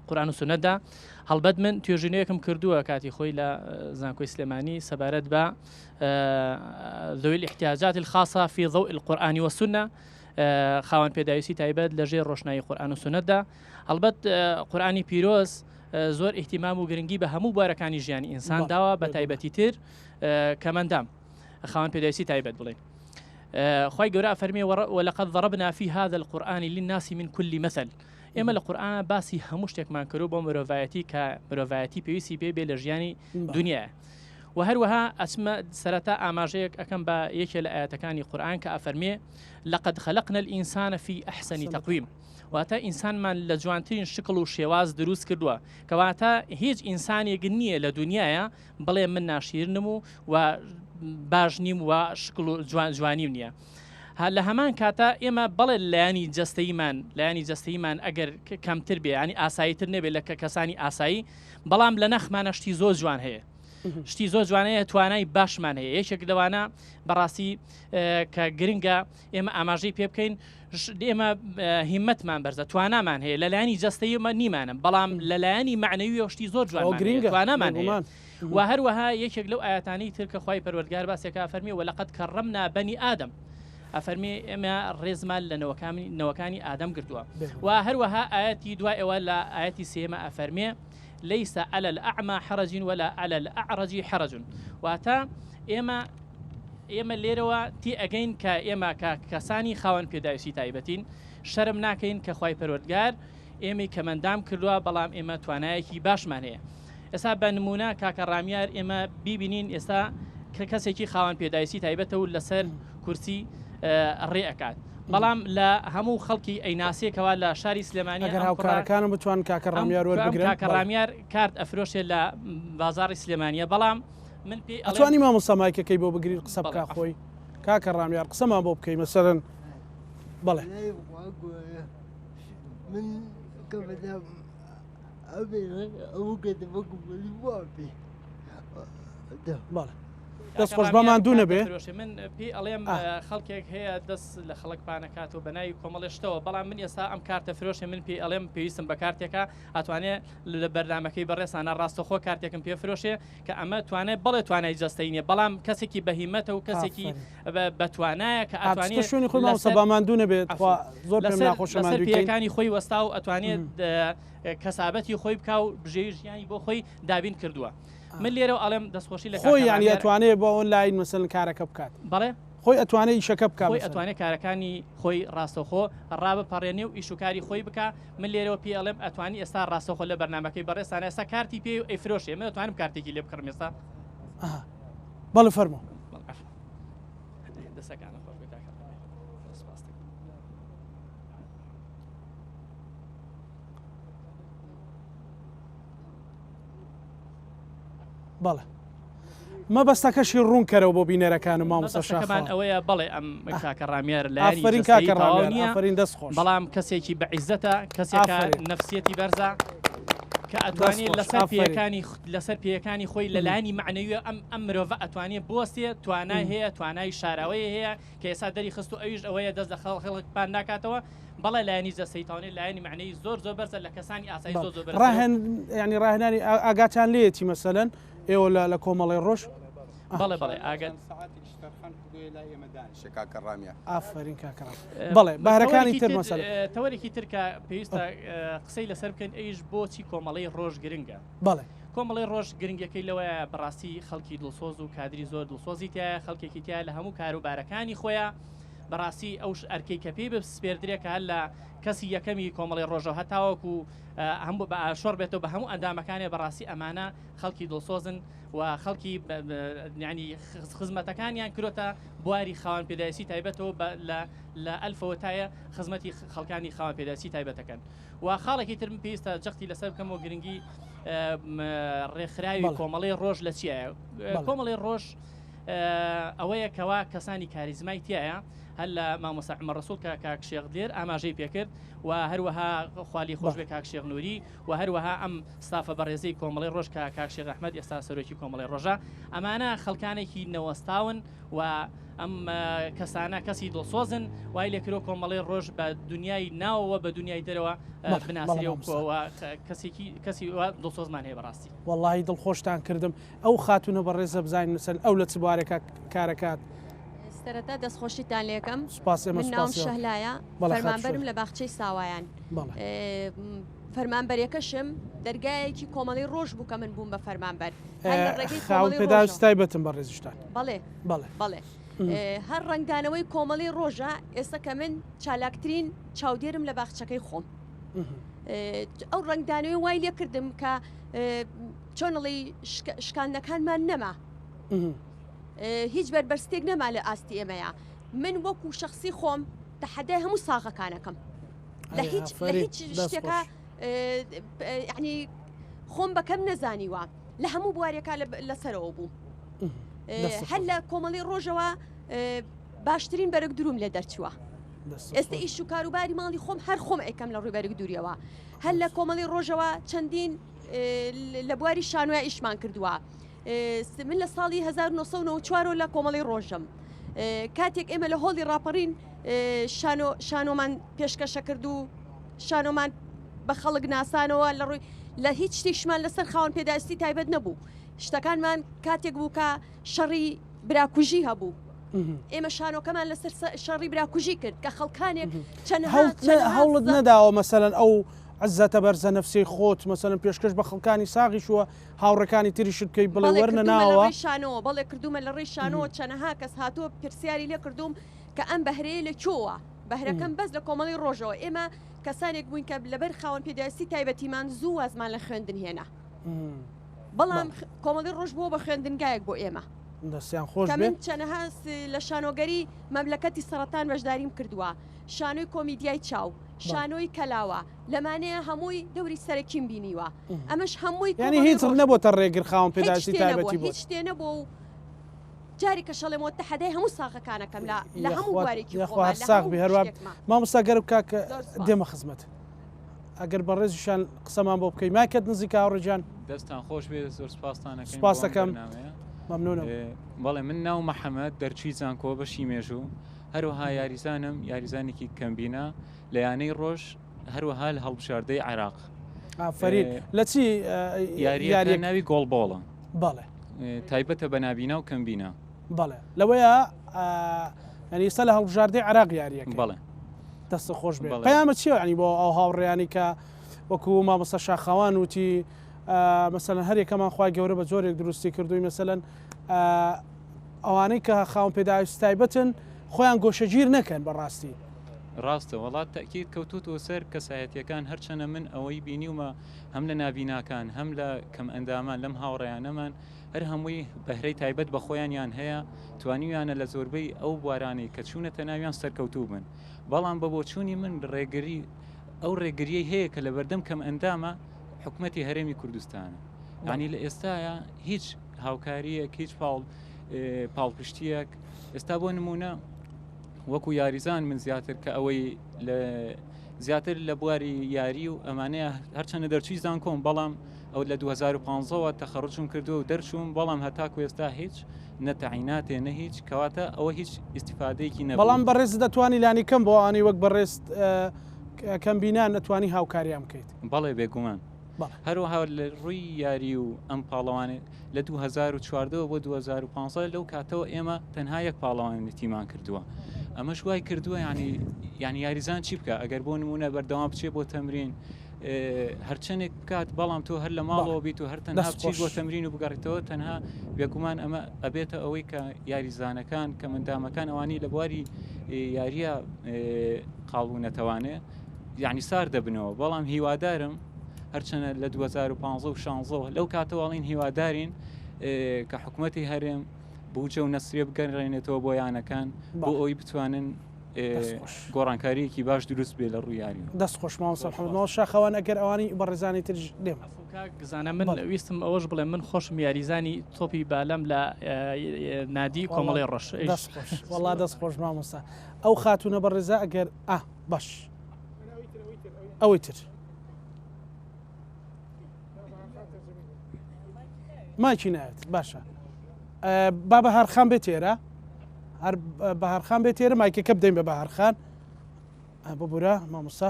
قورآن و سونەتدا هەڵبەت من توێژینەوەیەکم کردووە کاتی خۆی لە زانکۆی سلێمانی سەبارەت بە ذوی الاحتیاجات الخاصة في ضوء القرآن والسنة خاوەن پێداویستی تایبەت لە ژێر ڕۆشنایی قورآن و سونەتدا هەڵبەت قورآنی پیرۆز زۆر ئیهتیمام و گرنگی بە هەموو بوارەکانی ژیانی ئینسان داوە بە تایبەتی تر کەمەندام خاوەن پێداویستی تایبەت بڵێن خوای گەورە ئەفەرمێ ولقد ضربنا في هذا القرآن للناس من كل مثل ئێمە لە قورئانا باسی هەموو شتێکمان کردو بۆ مرۆڤایەتی کە مرۆڤایەتی پێویستی پێ بێ لە ژیانی دنیا و هەروەها ئەچمە سەرەتا ئاماژەیەک ئەەکەم بە یەکێ لە ئاەتەکانی قورآن کە ئەفەرمێ لقد خلقنا الإنسان في أحسن تقويم واتە ئینسانمان لە جوانترین شکڵ و شێواز دروست کردووە کەواتە هیچ ئینسانێک نییە لە دنیاە بڵێ من ناشیرنم و و باش نیم و شکڵ و جوان جوانیم نییە. لە هەمان کاتا ئێمە بەڵێ لایەنی جەستەییمان لایەنی جەستەییمان ئەگەر کەمتر بێ ینی ئاساییتر نەبێت لە کە کەسانی ئاسایی بەڵام لە نەخمانە شتی زۆر جوان هەیە شتی زۆر جوانەیە توانای باشمان هەیە یەکێک لەوانە بەڕاستی کە گرنگە ئێمە ئاماژەی پێ بکەین ئێمە هیمەتمان بەرزە توانامان هەیە لەلایەنی جەستەیمە نیمانە بەڵام لەلایەنی معنەوی شتی زۆر جوان گرنگە توانامان هەیە و هەروەها یەکێک لەو ئاەتانی تر کە خوای پەروەردگار باسێکا فەرمی ولقد كرمنا بني آدم ئەفەرمی ئێمە ڕێزمان لە نەوەکانی نەوەکانی ئادەم گرتووە و هەروەها ئاەتی دوای ئەوە لە ئاەتی سێمە ئەفەرمێ ليس على الأعمى حرج ولا على الأعرج حرج واتە ئێمە ئێمە لێرەوە تێ ئەگەین کە ئێمە کە کەسانی خاوەن پێداویستی تایبەتین شەرم ناکەین کە خوای پەروەردگار ئێمەی کەمەندام کردووە بەڵام ئێمە توانایەکی باشمان هەیە ئێستا بە نمونە کاکە ڕامیار ئێمە بیبینین ئێستا کە کەسێکی خاوەن پێداویستی تایبەتە و لەسەر کورسی ڕێ ئەکات بەڵام لە هەموو خەڵکی ئەیناسێکەوە لە شاری سلێمانی ئەگەر هاوکارەکانم بتوان کاکە ڕامیار وەربگرن کاکە ڕامیار کارت ئەفرۆشێ لە بازاڕی سلێمانیە بەڵام من پێی ئەڵێم ئەتوانی مامۆستا مایکەکەی بۆ بگری قسە بکا خۆی کاکە ڕامیار قسەمان بۆ بکەی مەسەرەن بەڵێ من بەڵێ دەست خۆش بە ماندوو نەبێ من پێی ئەڵێم خەڵکێک هەیە دەست لە خەڵک پانەکاتەوە بە ناوی کۆمەڵێ شتەوە بەڵام من ئێستا ئەم کارتە فرۆشێ من پێی ئەڵێم پێویستم بە کارتێکە ئەتوانێ لە بەرنمەکەی بەڕێسانە ڕاستەخۆ کارتێکم پێ فرۆشێ کە ئەمە توانای بەڵێ توانای جەستەی نیە بەڵام کەسێکی بەهیمەتە و کەسێکی بەتوانایە کە ئەتوانێت شوێنی خۆی مامۆستا با ماندوو نەبێت خوا زۆر پێم ناخۆشە ماندووی کەین. پێیەکانی خۆی وەستا و ئەتوانێت کەسابەتی خۆی بکا و بژێوی ژیانی بۆ خۆی دابین کردووە من لێرەوە ئەڵێم دەستخۆشی لە خۆی یانی ئەتوانێت بە ئۆنلاین مەسەلەن کارەکە بکات بەڵێ خۆی ئەتوانێ ئیشەکە بکا خۆی ئەتوانێ کارەکانی خۆی ڕاستەوخۆ ڕابپەڕێنێ و ئیش و کاری خۆی بکا من لێرەوە پێی ئەڵێم ئەتوانی ئێستا ڕاستەوخۆ لە بەرنامەکەی بەڕێزتان ئێستا کارتی پێ و ئەیفرۆشێ من ئەتوانم کارتێکی لێ بکڕم ئێستا ئەها بەڵێ فەرموو دەسەکانە خۆش بێ کاکە سپاس دەکەم. بەڵێ مەبەستەکەشی ڕوون کەرەوە بۆ بینەرەکان و مامۆستا شاخەوان ئەوەیە بەڵێ ئەم کاکە ڕامیار لایەنی جەستەیی تەواو نییە ئافەرین دەست خۆش بەڵام کەسێکی بە عیزەتە کەسێکە نەفسیەتی بەرزە کە ئەتوانێت لەسەر پێیەکانی لەسەر پێیەکانی خۆی لە لایەنی مەعنەویە ئەم ئەم مرۆڤە ئەتوانێت بوەستێ توانای هەیە توانای شاراوەی هەیە کە ئێستا دەری خست و ئەویش ئەوەیە دەست لە خەڵک پان ناکاتەوە بەڵێ لایەنی جەستەیی تاوانێ لایەنی مەعنەوی زۆر زۆر بەرزە لە کەسانی ئاسایی زۆر زۆر بەرزترە. ڕاهێن یانی ڕاهێنانی ئاگاتان لێیەتی مەسەلەن ئێوە لە لە کۆمەڵەی ڕۆژ؟ بەڵێ بەڵێ ئاگات. سەعاتێکیش تەرخان کردووە لای ئێمە دانیشە کاکە ڕامیار. ئافەرین کاکە ڕامیار. بەڵێ بەهرەکانی تر مەسەلەن. تەوەرێکی تر کە پێویستە قسەی لەسەر بکەین ئەویش بۆچی کۆمەڵەی ڕۆژ گرنگە؟ بەڵێ. کۆمەڵەی ڕۆژ گرنگیەکەی لەوەیە بەڕاستی خەڵکی دڵسۆز و کادری زۆر دڵسۆزی تیایە خەڵکێکی تیایە لە هەموو کاروبارەکانی خۆیا بەڕاستی ئەو ئەرکەی کە پێی بسپێردرێ کە هەر لە کەسی یەکەمی کۆمەڵی ڕۆژەوە هەتاوەکو هەموو بە شۆڕ بێتەوە بە هەموو ئەندامەکانێ بەڕاستی ئەمانە خەڵکی دڵسۆزن و خەڵکی ینی خزمەتەکانیان کرۆتە بواری خاوەن پێداویستی تایبەتەوە لە لە ئەلفەوە تایە خزمەتی خەڵکانی خاوەن پێداویستی تایبەتەکەن و خاڵێکی تر من پێویستە جەختی لەسەر بکەمەوە گرنگی ڕێکخراوی کۆمەڵی ڕۆژ لە چیایە کۆمەڵی ڕۆژ ئەوەیە کەوا کەسانی کاریزمای تایە. هەر لە مامۆستا عومەر ڕەسوڵ کە کاک شێخ دلێر ئاماژەی پێکرد و هەروەها خوا لێی خۆش بێ کاک شێخ نوری و هەروەها ئەم ستافە بەڕێزەی کۆمەڵەی ڕۆژ کە کاک شێخ ئەحمەد ئێستا سەرۆکی کۆمەڵەی ڕۆژە ئەمانە خەڵکانێکی نەوەستاون و ئەم کەسانە کەسی دڵسۆزن وای لێکرۆ کۆمەڵی ڕۆژ بە دنیای ناوەوە بە دنیای دەرەوە بناسرێ و کەسێکی کەسی دڵسۆزمان هەیە بەڕاستی. وەڵاهی دڵخۆشتان کردم ئەو خاتوونە بەڕێزە بزانین مەسەلەن ئەو لە چ بوارێکا کارەکات. سەرەتا دەستخۆشیتان لێکەم سوپاس ئێمە من ناوم سوپاسی شەهلایە بەڵێ خاتوو فەرمانبەرم شەهلا. لە باخچەی ساوایان بەڵێ. فەرمانبەرێکەشم دەرگایەکی کۆمەڵی ڕۆژ بوو کە من بووم بە فەرمانبەر هەر لە ڕێگەی خاوەن کۆمەڵی پێداویستی ڕۆژەوە تایبەتن بەڕێزیشتان. بەڵێ بەڵێ. بەڵێ هەر ڕەنگدانەوەی کۆمەڵی ڕۆژە ئێستا کە من چالاکترین چاودێرم لە باخچەکەی خۆم ئەو ڕەنگدانەوەی وای لێ کردم کە چۆنڵی شکاندنەکانمان نەما هیچ بەربەستێک نەما لە ئاستی ئێمەیە من وەکو شخصی خۆم تەحەدای هەموو ساغەکانەکەم لە هیچ لە هیچ شتێکە ینی خۆم بەکەم نەزانیوە لە هەموو بوارێکا لەسەرەوە بوو هەر لە کۆمەڵی ڕۆژەوە باشترین بەرگ دروم لێ دەرچووە ئێستا ئیش و کاروباری ماڵی خۆم هەر خۆم ئەیکەم لە ڕووی بەرگ دووریەوە هەر لە کۆمەڵی ڕۆژەوە چەندین لە بواری شانۆیا ئیشمان کردووە من لە ساڵی 1994 لە کۆمەڵی ڕۆژم کاتێک ئێمە لە هۆڵی ڕاپەڕین شانۆ شانۆمان پێشکەشە کرد و شانۆمان بە خەڵک ناسانەوە لە ڕووی لە هیچ شتێکشمان لەسەر خاوەن پێداویستی تایبەت نەبوو شتەکانمان کاتێک بوو کە شەڕی براکوژی هەبوو ئێمە شانۆکەمان لەسەر شەڕی براکوژی کرد کە خەڵکانێک چەندها هەوڵت نەداوە مەسەلەن ئەو عزەتە بەرزە نەفسیەی خۆت مەسەلەن پێشکەش بە خەڵکانی ساغیش و هاوڕێکانی تریشت بکەی بڵێ وەرنە ناوەوە؟ شانۆ بەڵێ کردومە لە ڕێی شانۆ چەنەها کەس هاتووە پرسیاری لێ کردووم کە ئەم بەهرەیە لە کوێوە بەهرەکەم بەس لە کۆمەڵی ڕۆژەوە ئێمە کەسانێک بووین کە لەبەر خاوەن پێداویستی تایبەتیمان زوو وازمان لە خوێندن هێنا بەڵام کۆمەڵی ڕۆژ بووە بە خوێندنگایەک بۆ ئێمە. دەستیان خۆش کە من چەنەها لە شانۆگەری مەملەکەتی سەڕەتان بەشداریم کردووە، شانۆی کۆمیدیای چاو، شانۆی کەلاوە، لەمانەیە هەمووی دەوری سەرەکیم بینیوە، ئەمەش هەمووی یانی هیچ نەبۆتە ڕێگر خاوەن پێداویستی تایبەتی بۆت؟ هیچ شتێ نەبووە و جارێ کە شەڵێمەوە تەحەدای هەموو ساغەکانەکەم لە لە هەموو بوارێکی یاخوا هەر ساغ بی هەروا مامۆستا گەرم کاک دێمە خزمەت. ئەگەر بەڕێزیشان قسەمان بۆ بکەی مایکت نزیکە هاوڕێ گیان. دەستتان خۆش بێت زۆر سپاستان ئەکەین سپاس دەکەم مەمنونم. بەڵێ من ناو محەمەد دەرچووی زانکۆ بەشی مێژوو هەروەها یاریزانم یاریزانێکی کەمبینە لە یانەی ڕۆژ هەروەها لە هەڵبژاردەی عێراق. ئافەرین لە چی یاریەکە ناوی گۆڵبۆڵە بەڵێ تایبەتە بە نابینا و کەمبینا. بەڵێ لەوەیە یعنی ئێستا لە هەڵبژاردەی عێراق یاریەکەی. بەڵێ. دەست خۆش بێ پەیامە چیە ینی بۆ ئەو هاوڕێیانی کە وەکو مامۆستا شاخەوان وتی مەسەلەن هەر یەکەمان خوای گەورە بە جۆرێک دروستی کردووی مەسەلەن ئەوانەی کە خاوەن پێداویستی تایبەتن خۆیان گۆشەگیر نەکەن بەڕاستی. ڕاستە وەڵا تەئکید کەوتووتەوە سەر کەسایەتیەکان هەرچەنە من ئەوەی بینیومە هەم لە نابیناکان هەم لە کەم ئەندامان لەم هاوڕێیانەمان هەر هەمووی بەهرەی تایبەت بە خۆیانیان هەیە، توانیویانە لە زۆربەی ئەو بوارانەی کە چوونەتە ناویان سەرکەوتوو بن، بەڵام بە بۆچوونی من ڕێگری ئەو ڕێگریەی هەیە کە لەبەردەم کەمئەندامە حکومەتی هەرێمی کوردستانە یانی لە ئێستایا هیچ هاوکاریەک هیچ پاڵ پاڵپشتیەک ئێستا بۆ نمونە وەکو یاریزان من زیاتر کە ئەوەی لە زیاتر لە بواری یاری و ئەمانەیە هەرچەنە دەرچووی زانکۆم بەڵام ئەو لە 2015ەوە تەخەڕجم کردووە و دەرچووم بەڵام هەتاکو ئێستا هیچ نە تەعیناتێ نە هیچ کەواتە ئەوە هیچ ئیسیفادەیەکی نەبوو. بەڵام بەڕێزت دەتوانی لانی کەم بۆ ئەوانەی وەک بەڕێزت کەمبینان ئەتوانی هاوکاریان بکەیت. بەڵێ بێگومان. هەروەها لە ڕووی یاری و ئەم پاڵەوانێ لە 2014 بۆ 2015 لەو کاتەوە ئێمە تەنها یەک پاڵەوانێتیمان کردووە ئەمەش وای کردووە ینی یعنی یاریزان چی بکە ئەگەر بۆ نمونە بەردەوام بچێ بۆ تەمرین هەرچەندێک بکات بەڵام تۆ هەر لە ماڵەوە بیت و هەر تەنها بچیت بۆ تەمرین و بگەڕیتەوە تەنها بێگومان ئەمە ئەبێتە ئەوەی کە یاریزانەکان کە مندامەکان ئەوانی لە بواری یاریە قاڵبوونەتەوانێ یعنی سار دەبنەوە بەڵام هیوادارم هەرچەنە لە 2015 و 16 لەو کاتەواڵین هیوادارین کە حکوومەتی هەرێم بوجە و نەسرێ بگەڕێنێتەوە بۆ یانەکان بۆ ئەوی بتوانن. گۆڕانکاریەکی باش دروست بێ لە ڕووی یاری. دەست خۆش مامۆستا محمد. مامۆستا شاخەوان ئەگەر ئەوانی بەڕێزانی تریش دێم. عەفو کاک زانا من ویستم ئەوەش بڵێم من خۆشم یاریزانی تۆپی بالەم لە نادی کۆمەڵی ڕەش. دەست خۆش وەڵا دەست خۆش مامۆستا. ئەو خاتوونە بەڕێزە ئەگەر ئا باش ئەوەی تر. مایکی نایەت باشە با بەهارخان بێت ئێرە هەر بەهارخان بێت ئێرە مایکەکە بدەین بە بەهارخان ببورە مامۆستا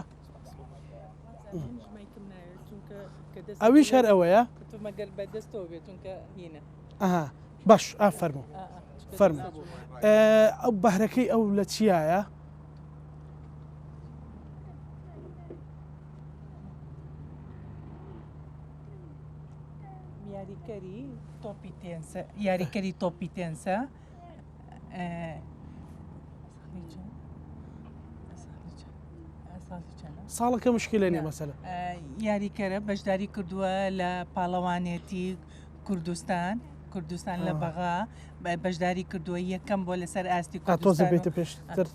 ئەویش هەر ئەوەیە باش ئا فەرموو فەرموو ئەو بەهرەکەی ئەو لە چیایە؟ یاریکەری تۆپی تێنسە یاریکەری تۆپی تێنسە ساڵەکە مشکلە نیە مەسەلە یاریکەرە بەشداری کردووە لە پاڵەوانێتی کوردستان کوردستان لە بەغا بەشداری کردووە یەکەم بۆ لەسەر ئاستی تۆزە بێتە پێشتر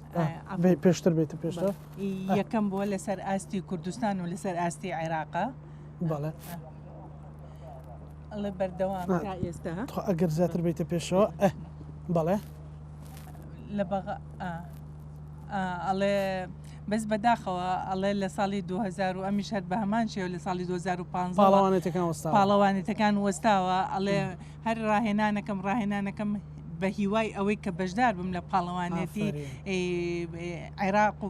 پێشتر بێتە پێشتر یەکەم بۆ لەسەر ئاستی کوردستان و لەسەر ئاستی عێراقا بەڵێ ئەڵێ بەردەوام تا ئێستا ئەگەر زیاتر بێتە پێشەوە بەڵێ لە بەغا ئەڵێ بەس بەداخەوە ئەڵێ لە ساڵی 2000 و ئەمیش هەر بە هەمان شێوە لە ساڵی 2015 پاڵەوانێتەکان وەستاوە پاڵەوانێتەکان وەستاوە ئەڵێ هەر ڕاهێنانەکەم ڕاهێنانەکەم بە هیوای ئەوەی کە بەشدار بم لە پاڵەوانێتی عێراق و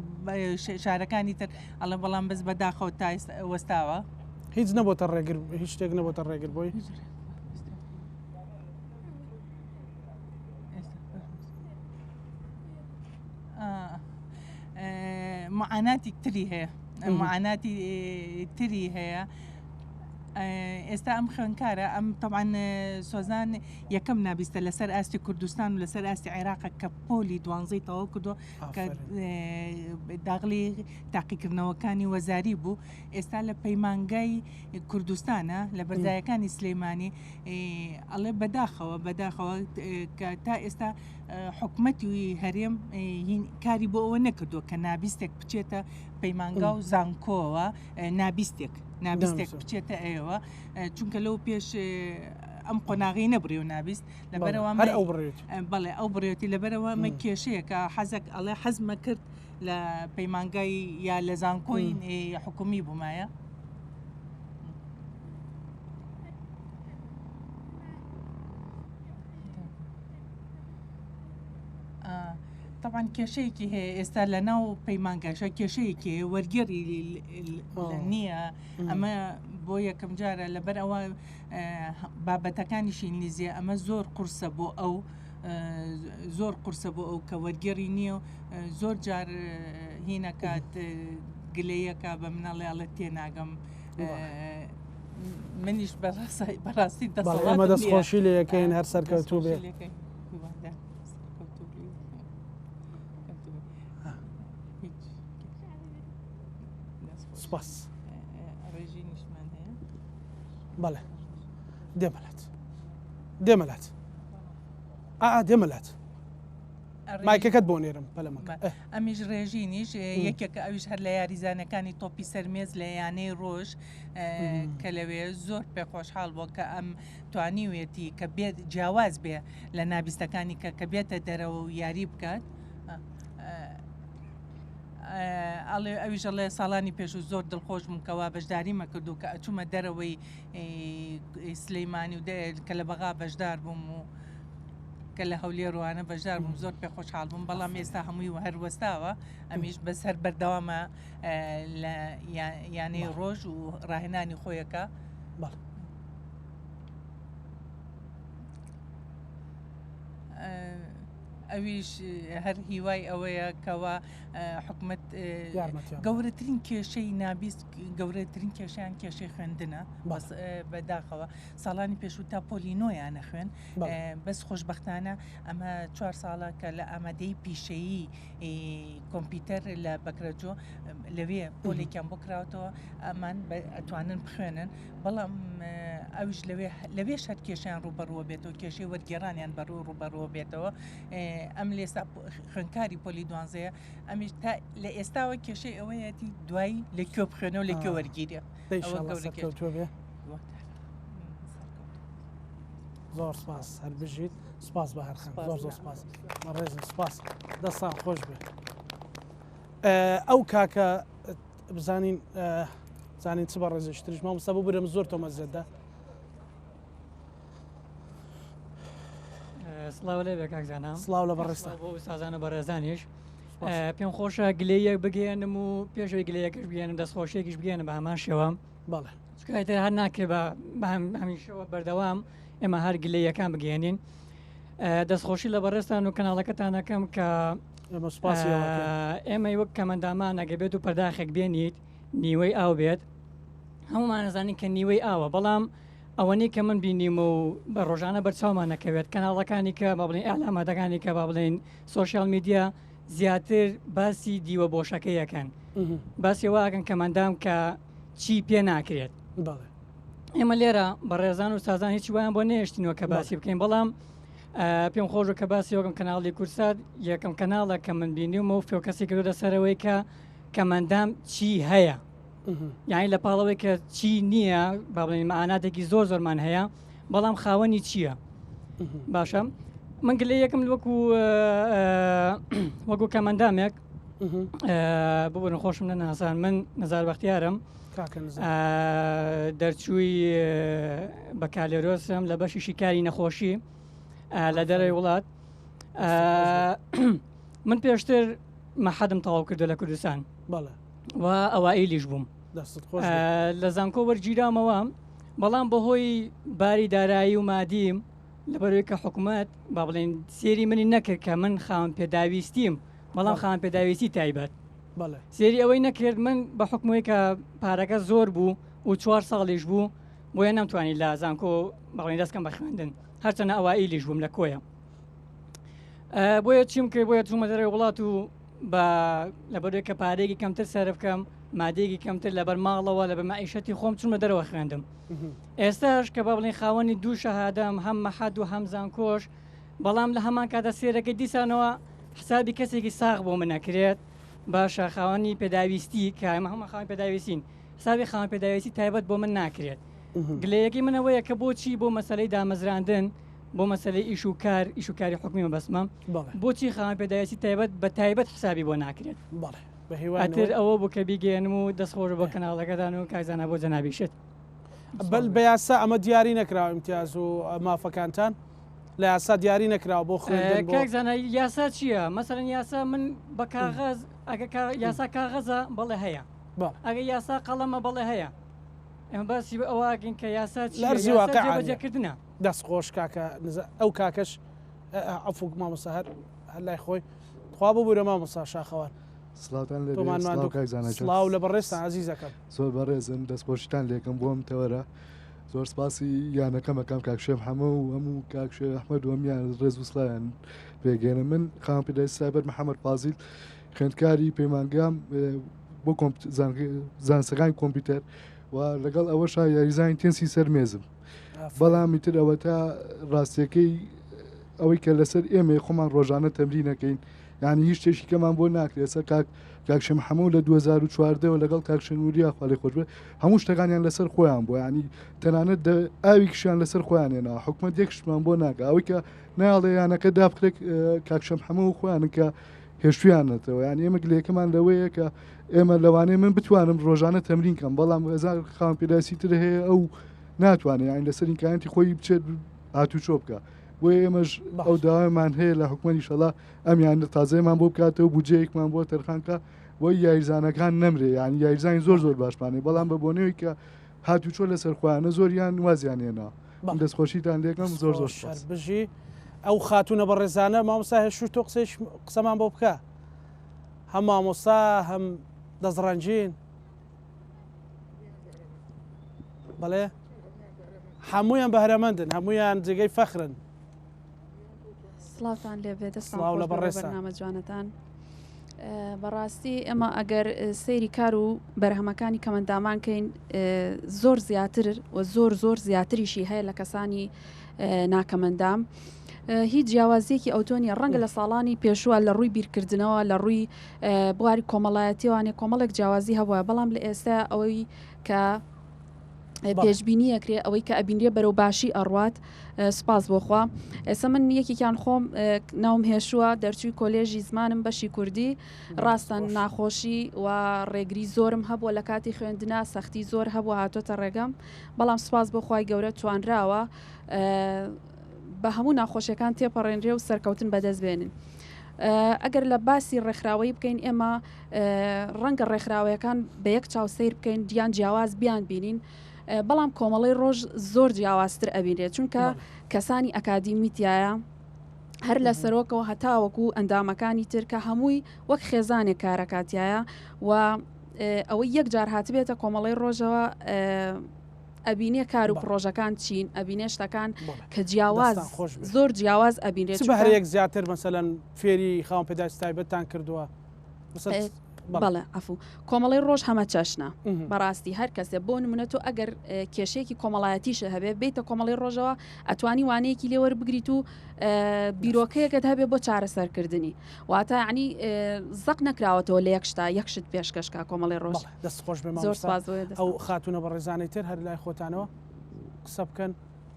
شارەکانی تر ئەڵێ بەڵام بەس بەداخەوە تا وەستاوە. هیچ نەبۆتە ڕێگر هیچ شتێک نەبۆتە ڕێگر بۆی؟ معاناتی تری هەیە معاناتی تری هەیە ئێستا ئەم خوێنکارە ئەم تەوان سۆزان یەکەم نابیستە لەسەر ئاستی کوردستان و لەسەر ئاستی عێراق کە پۆلی دوانزەی تەواو کردو کە داغلی تاقیکردنەوەکانی وەزاری بوو ئێستا لە پەیمانگای کوردستانە لە بەرزایەکانی سلەیمانی ئەڵێ بەداخەوە بەداخەوە کە تا ئێستا حکومەتی هەرێم کاری بۆ ئەوە نەکردووە کە نابیستێک بچێتە پەیمانگا و زانکۆوە نابیستێک نابیستێک بچێتە ئەوە چونکە لەو پێش ئەم قۆناغی نەبڕی و نابیست لەبەرەوە ئەو بڕێت بەڵێ ئەو بڕێتی لەبەرەوە مە کێشەیەکە حەزەک ئەڵێ حەزمە کرد لە پەیمانگای یا لە زانکۆی حکومی بوومایە. طبعا کێشەیەکی هەیە ئێستا لە ناو پەیمانگاشە کێشەیەکی هەیە وەرگێڕی نییە ئەمە بۆ یەکەم جارە لەبەر ئەوە بابەتەکانیشی ئینگلیزیە ئەمە زۆر قورسە بۆ ئەو زۆر قورسە بۆ ئەو کە وەرگێڕی نییە و زۆر جار هینەکات گلەیەکە بە مناڵێ ئەڵێ تێناگەم منیش بەڕاستی دەسەڵاتم دەست خۆشی لێ یەکەین هەر سەرکەوتوو بێ. سپاس بەڵێ دێمەلات دێمەلات ئا دێمەلات مایکەکەت بۆ نێرم پەلەمەکە ئەمیش ڕێژینیش یەکێکە ئەویش هەر لە یاریزانەکانی تۆپی سەرمێز لە یانەی ڕۆژ کە لەوێ زۆر پێخۆشحاڵ بووە کە ئەم توانیوێتی کە بێت جیاواز بێ لە نابیستەکانی کە کە بێتە دەرەوە و یاری بکات ئەڵێ ئەویش ئەڵێ ساڵانی پێشوو زۆر دڵخۆش بووم کەوا بەشداریمە کردو کە ئەچوومە دەرەوەی سلەیمانی و کە لە بەغا بەشدار بووم و کە لە هەولێر وانە بەشدار بووم زۆر پێ خۆشحاڵ بووم بەڵام ئێستا هەمووی و هەر وەستاوە ئەمیش بەس هەر بەردەوامە لە یانەی ڕۆژ و ڕاهێنانی خۆیەکە بەڵێ. ئەویش هەر هیوای ئەوەیە کەوا حکومت گەورەترین کێشەی نابیست گەورەترین کێشیان کێشەی خوێندنە بەس بەداخەوە ساڵانی پێشوو تا پۆلی نۆیانە خوێن بەس خۆشببختانە ئەمە چوار ساڵە کە لە ئامادەی پیشەیی کۆمپیوتەر لە بەکرەجۆ لەوێ پۆلێکیان بۆ کراوەتەوە ئەمان ئەتوانن بخوێنن بەڵام. ئەویش لەوێ لەوێش هەر کێشیان ڕووبەڕووە بێتەوە کێشەی وەرگێڕانیان بەڕوو ڕووبەڕووە بێتەوە ئەم لێستا خوێندکاری پۆلی دوانزەیە ئەمیش تا لە ئێستاوە کێشەی ئەوەیەتی دوایی لە کوێ بخوێنەوە لە کوێ وەرگیرێ سەرکەوتوو بێ زۆر سپاس هەر بژیت سپاس بە هەرخان زۆر زۆر سپاس بەڕێزم سپاس دەستان خۆش بێ ئەو کاکە بزانین زانین چ بەڕێزیشتریش مامۆستا ببورە من زۆر تۆمە زێدە سڵاو لێ بێ کاک زانا سڵاو لە بەڕێزتان بۆ ئوستازان و بەڕێزانیش پێم خۆشە گلەیەک بگەیەنم و پێشەوەی گلەیەکەش بگەێنم دەستخۆشیێکیش بگەێنم بە هەمان شێوە بەڵێ چونکە هەر ناکرێ بە هەمیشەوە بەردەوام ئێمە هەر گلەیەکان بگەێنین دەستخۆشی لە بەڕێزتان و کەناڵەکەتان ئەکەم کە ئێمەی وەک کەمەندامان ئەگە بێت و پەرداخێک بێنیت نیوەی ئاو بێت هەمومان نەزانین کە نیوەی ئاوە بەڵام ئەوەنەی کە من بینیم و بە ڕۆژانە بەرچاومان نەکەوێت کەناڵەکانی کە با بڵێن ئەلاماتەکانی کە با بڵێن سوۆشیال میدیا زیاتر باسی دیوە بۆشەکە یەکەن باسی واکەن کەمەندام کە چی پێ ناکرێت ئێمە لێرە بەڕێزان و سازان هیچ وایان بۆ نێشتینەوە کە باسی بکەین بەڵام پێم خۆشە کە باسی وەکم کەناڵی کورسات یەکەم کەناڵە کە من بینیومە و focus ی کردو لەسەرەوەی کە کەمەندام چی هەیە یعنی لە پاڵەوەی کە چی نییە با بڵێن مەعاناتێکی زۆر زۆرمان هەیە بەڵام خاوەنی چییە باشە من گلە یەکەم وەکو وەکو کەمەندامێک ببوون خۆشم نەناسان من نزار بەختیارم دەرچووی بەکالێرۆسم لە بەشی شیکاری نەخۆشی لە دەرەوەی وڵات من پێشتر مەحەدم تەواو کردو لە کوردستان و ئەوائیلیش بووم لە زانکۆ وەرگیرامەوە بەڵام بەهۆی باری دارایی و مادیم لەبەرەوەی کە حکوومەت با بڵێن سێری منی نەکرد کە من خاوەن پێداویستیم بەڵام خاوەن پێداویستی تایبەت سێری ئەوەی نەکرد من بە حکومەوەی کە پارەکە زۆر بوو و چوار ساڵیش بوو بۆیە نەمتوانی لە زانکۆ بەڵێن دەستکەم بە خوێندن هەرچەنە ئەوائیلیش بووم لە کۆیە بۆیە چیم کرد بۆیە چوومە دەرەوەی وڵات و بە لەبەرەوەی کە پارەیەکی کەمتر سەرف بکەم مادەیەکی کەمتر لەبەر ماڵەوە لەبەر مەعیشەتی خۆم چوومە دەرەوە خوێندم ئێستاش کە با بڵێن خاوەنی دوو شەهادەم هەم مەحەد و هەم زانکۆش بەڵام لە هەمان کاتە سێرەکەی دیسانەوە حسابی کەسێکی ساغ بۆ من ئەکرێت باشە خاوەنی پێداویستی کە ئێمە هەموو خاوەن پێداویستین حسابی خاوەن پێداویستی تایبەت بۆ من ناکرێت گلەیەکەی من ئەوەیە کە بۆچی بۆ مەسەلەی دامەزراندن بۆ مەسەلەی ئیش و کار ئیش و کاری حکومی مەبەستمە بۆچی خاوەن پێداویستی تایبەت بە تایبەت حسابی بۆ ناکرێت ئەتر ئەوە بوو کە بیگەیەنم و دەستخۆش بۆ کەناڵەکەتان و کاک زانا بۆ جەنابیشت. بەل بە یاسا ئەمە دیاری نەکراوە ئیمتیاز و مافەکانتان لە یاسا دیاری نەکراوە بۆ خوێندن بۆ کاک زانا یاسا چییە مەسەلەن یاسا من بە کاغەز ئەگە یاسا کاغەزە بەڵێ هەیە ئەگە یاسا قەڵەمە بەڵێ هەیە ئێمە باسی ئەوە ئەکەین کە یاسا چییە لەرزی یاسا واقع نییە. جێبەجێکردنە. دەست خۆش کاکە نزا ئەو کاکەش عەفوک مامۆستا هەر هەر لای خۆی تخوا ببورە مامۆستا شاخەوان سڵاوتان لێ بێ تۆمان سڵاو ماندوو کاک زانا جان سڵاو لە بەڕێزتان ئازیزەکەم. زۆر بەڕێزن دەستخۆشیتان لێکەم بۆ ئەم تەوەرە زۆر سپاسی یانەکەم ئەکەم کاک شێم حەمە و هەموو کاک شێر ئەحمەد و هەموویان ڕێز و سڵاویان پێگەێنم من خاوەن پێداویستی سایبەر محەممەد فازیل خوێندکاری پەیمانگام بۆ زانستەکانی کۆمپیوتەر و لەگەڵ ئەوەشا یاریزانی تێنسی سەر مێزم بەڵام ئیتر ئەوە تا ڕاستیەکەی ئەوەی کە لەسەر ئێمە خۆمان ڕۆژانە تەمرینەکەین یعنی هیچ شتێکی کەمان بۆ ناکرێت سەر کاک کاک شێ محەمەو لە 2014ەوە لەگەڵ کاک شنوریا خوا لێ خۆش بێ هەموو شتەکانیان لەسەر خۆیان بوو ینی تەنانەت ئاوی کشیان لەسەر خۆیان هێنا حکومت یەک شتمان بۆ ناکە ئەوەی کە ناڵێ یانەکە دابخرێت کاک شێ محەمەو خۆیانن کە هێشتویانەتەوە یان ئێمە گلەیەکەمان لەوەیە کە ئێمە لەوانەیە من بتوانم ڕۆژانە تەمرین کەم بەڵام هەزار خاوەن پێداویستی تر هەیە ئەو ناتوانێت یان لەسەر ئیمکانیاتی خۆی بچێت هاتوچۆ بکە بۆیە ئێمەش ئەو داوامان هەیە لە حکومەت ئیشەڵا ئەم یانە تازەیەمان بۆ بکاتەوە بودجەیەکمان بۆ تەرخان کە بۆی یاریزانەکان نەمرێ یان یاریزانی زۆر زۆر باشمانێ بەڵام بە بۆنەوەی کە هاتوچۆ لەسەر خۆیانە زۆریان وازیان هێنا دەستخۆشیتان لێکەم زۆر زۆر سوپاس. بژی ئەو خاتوونە بەڕێزانە مامۆستا هێشوو تۆ قسەیش قسەمان بۆ بکە هەم مامۆستا هەم دەستڕەنگین بەڵێ هەمویان بەهرەمەندن هەمویان جێگەی فەخرن سڵاوتان لێبێ دەستان سڵاو لە خۆش بێ بۆ بەڕێزتان. بەرنامە جوانەتان. بەڕاستی ئێمە ئەگەر سەیری کار و بەرهەمەکانی کەمەندامان کەین زۆر زیاتر و زۆر زۆر زیاتریشی هەیە لە کەسانی ناکەمەندام. هیچ جیاوازیەکی ئەوتۆ نیە ڕەنگە لە ساڵانی پێشووە لە ڕووی بیرکردنەوە لە ڕووی بواری کۆمەڵایەتیوانێ کۆمەڵێک جیاوازی هەبووە بەڵام لە ئێستا ئەوەی کە پێشبینی ئەکرێ ئەوەی کە ئەبینرێ بەرەو باشی ئەڕوات سوپاس بۆخوا ئێستا من یەکێکیان خۆم ناوم هێشووە دەرچووی کۆلێژی زمانم بەشی کوردی ڕاستە ناخۆشی و ڕێگری زۆرم هەبووە لە کاتی خوێندنا سەختی زۆر هەبوو هاتۆتە ڕێگەم بەڵام سوپاس بۆ خوای گەورە توانراوە بە هەموو ناخۆشیەکان تێپەڕێنرێ و سەرکەوتن بەدەست بێنن. ئەگەر لە باسی ڕێکخراوەیی بکەین ئێمە ڕەنگە ڕێکخراوەیەکان بە یەک چاو سەیر بکەین دیان جیاواز بیان بینین بەڵام کۆمەڵی ڕۆژ زۆر جیاوازتر ئەبینرێت چونکە کەسانی ئەکادیمی تایە هەر لە سەرۆکەوە هەتاوەکو ئەندامەکانی تر کە هەمووی وەک خێزانێک کارەکاتایە و ئەوەی یەک جار هاتبێتە کۆمەڵی ڕۆژەوە ئەبینێ کار و پڕۆژەکان چین ئەبینێ شتەکان کە جیاواز زۆر جیاواز ئەبینێت چ بەهرەیەک زیاتر مەسەلەن فێری خاوەن پێداویستی تایبەتتان کردووە؟ بەڵێ عەفو کۆمەڵی ڕۆژ هەمە چەشنە بەڕاستی هەر کەسێ بۆ نمونە تۆ ئەگەر کێشەیەکی کۆمەڵایەتیشە هەبێ بیتە کۆمەڵی ڕۆژەوە ئەتوانی وانەیەکی لێوەربگریت و بیرۆکەیەکت هەبێ بۆ چارەسەرکردنی واتە یعنی زەق نەکراوەتەوە لە یەک شتا یەک شت پێشکەش کا کۆمەڵی ڕۆژ. دەست خۆش بێ مامۆستا ئەو خاتوونە بەڕێزانەی تر هەر لای خۆتانەوە قسە بکەن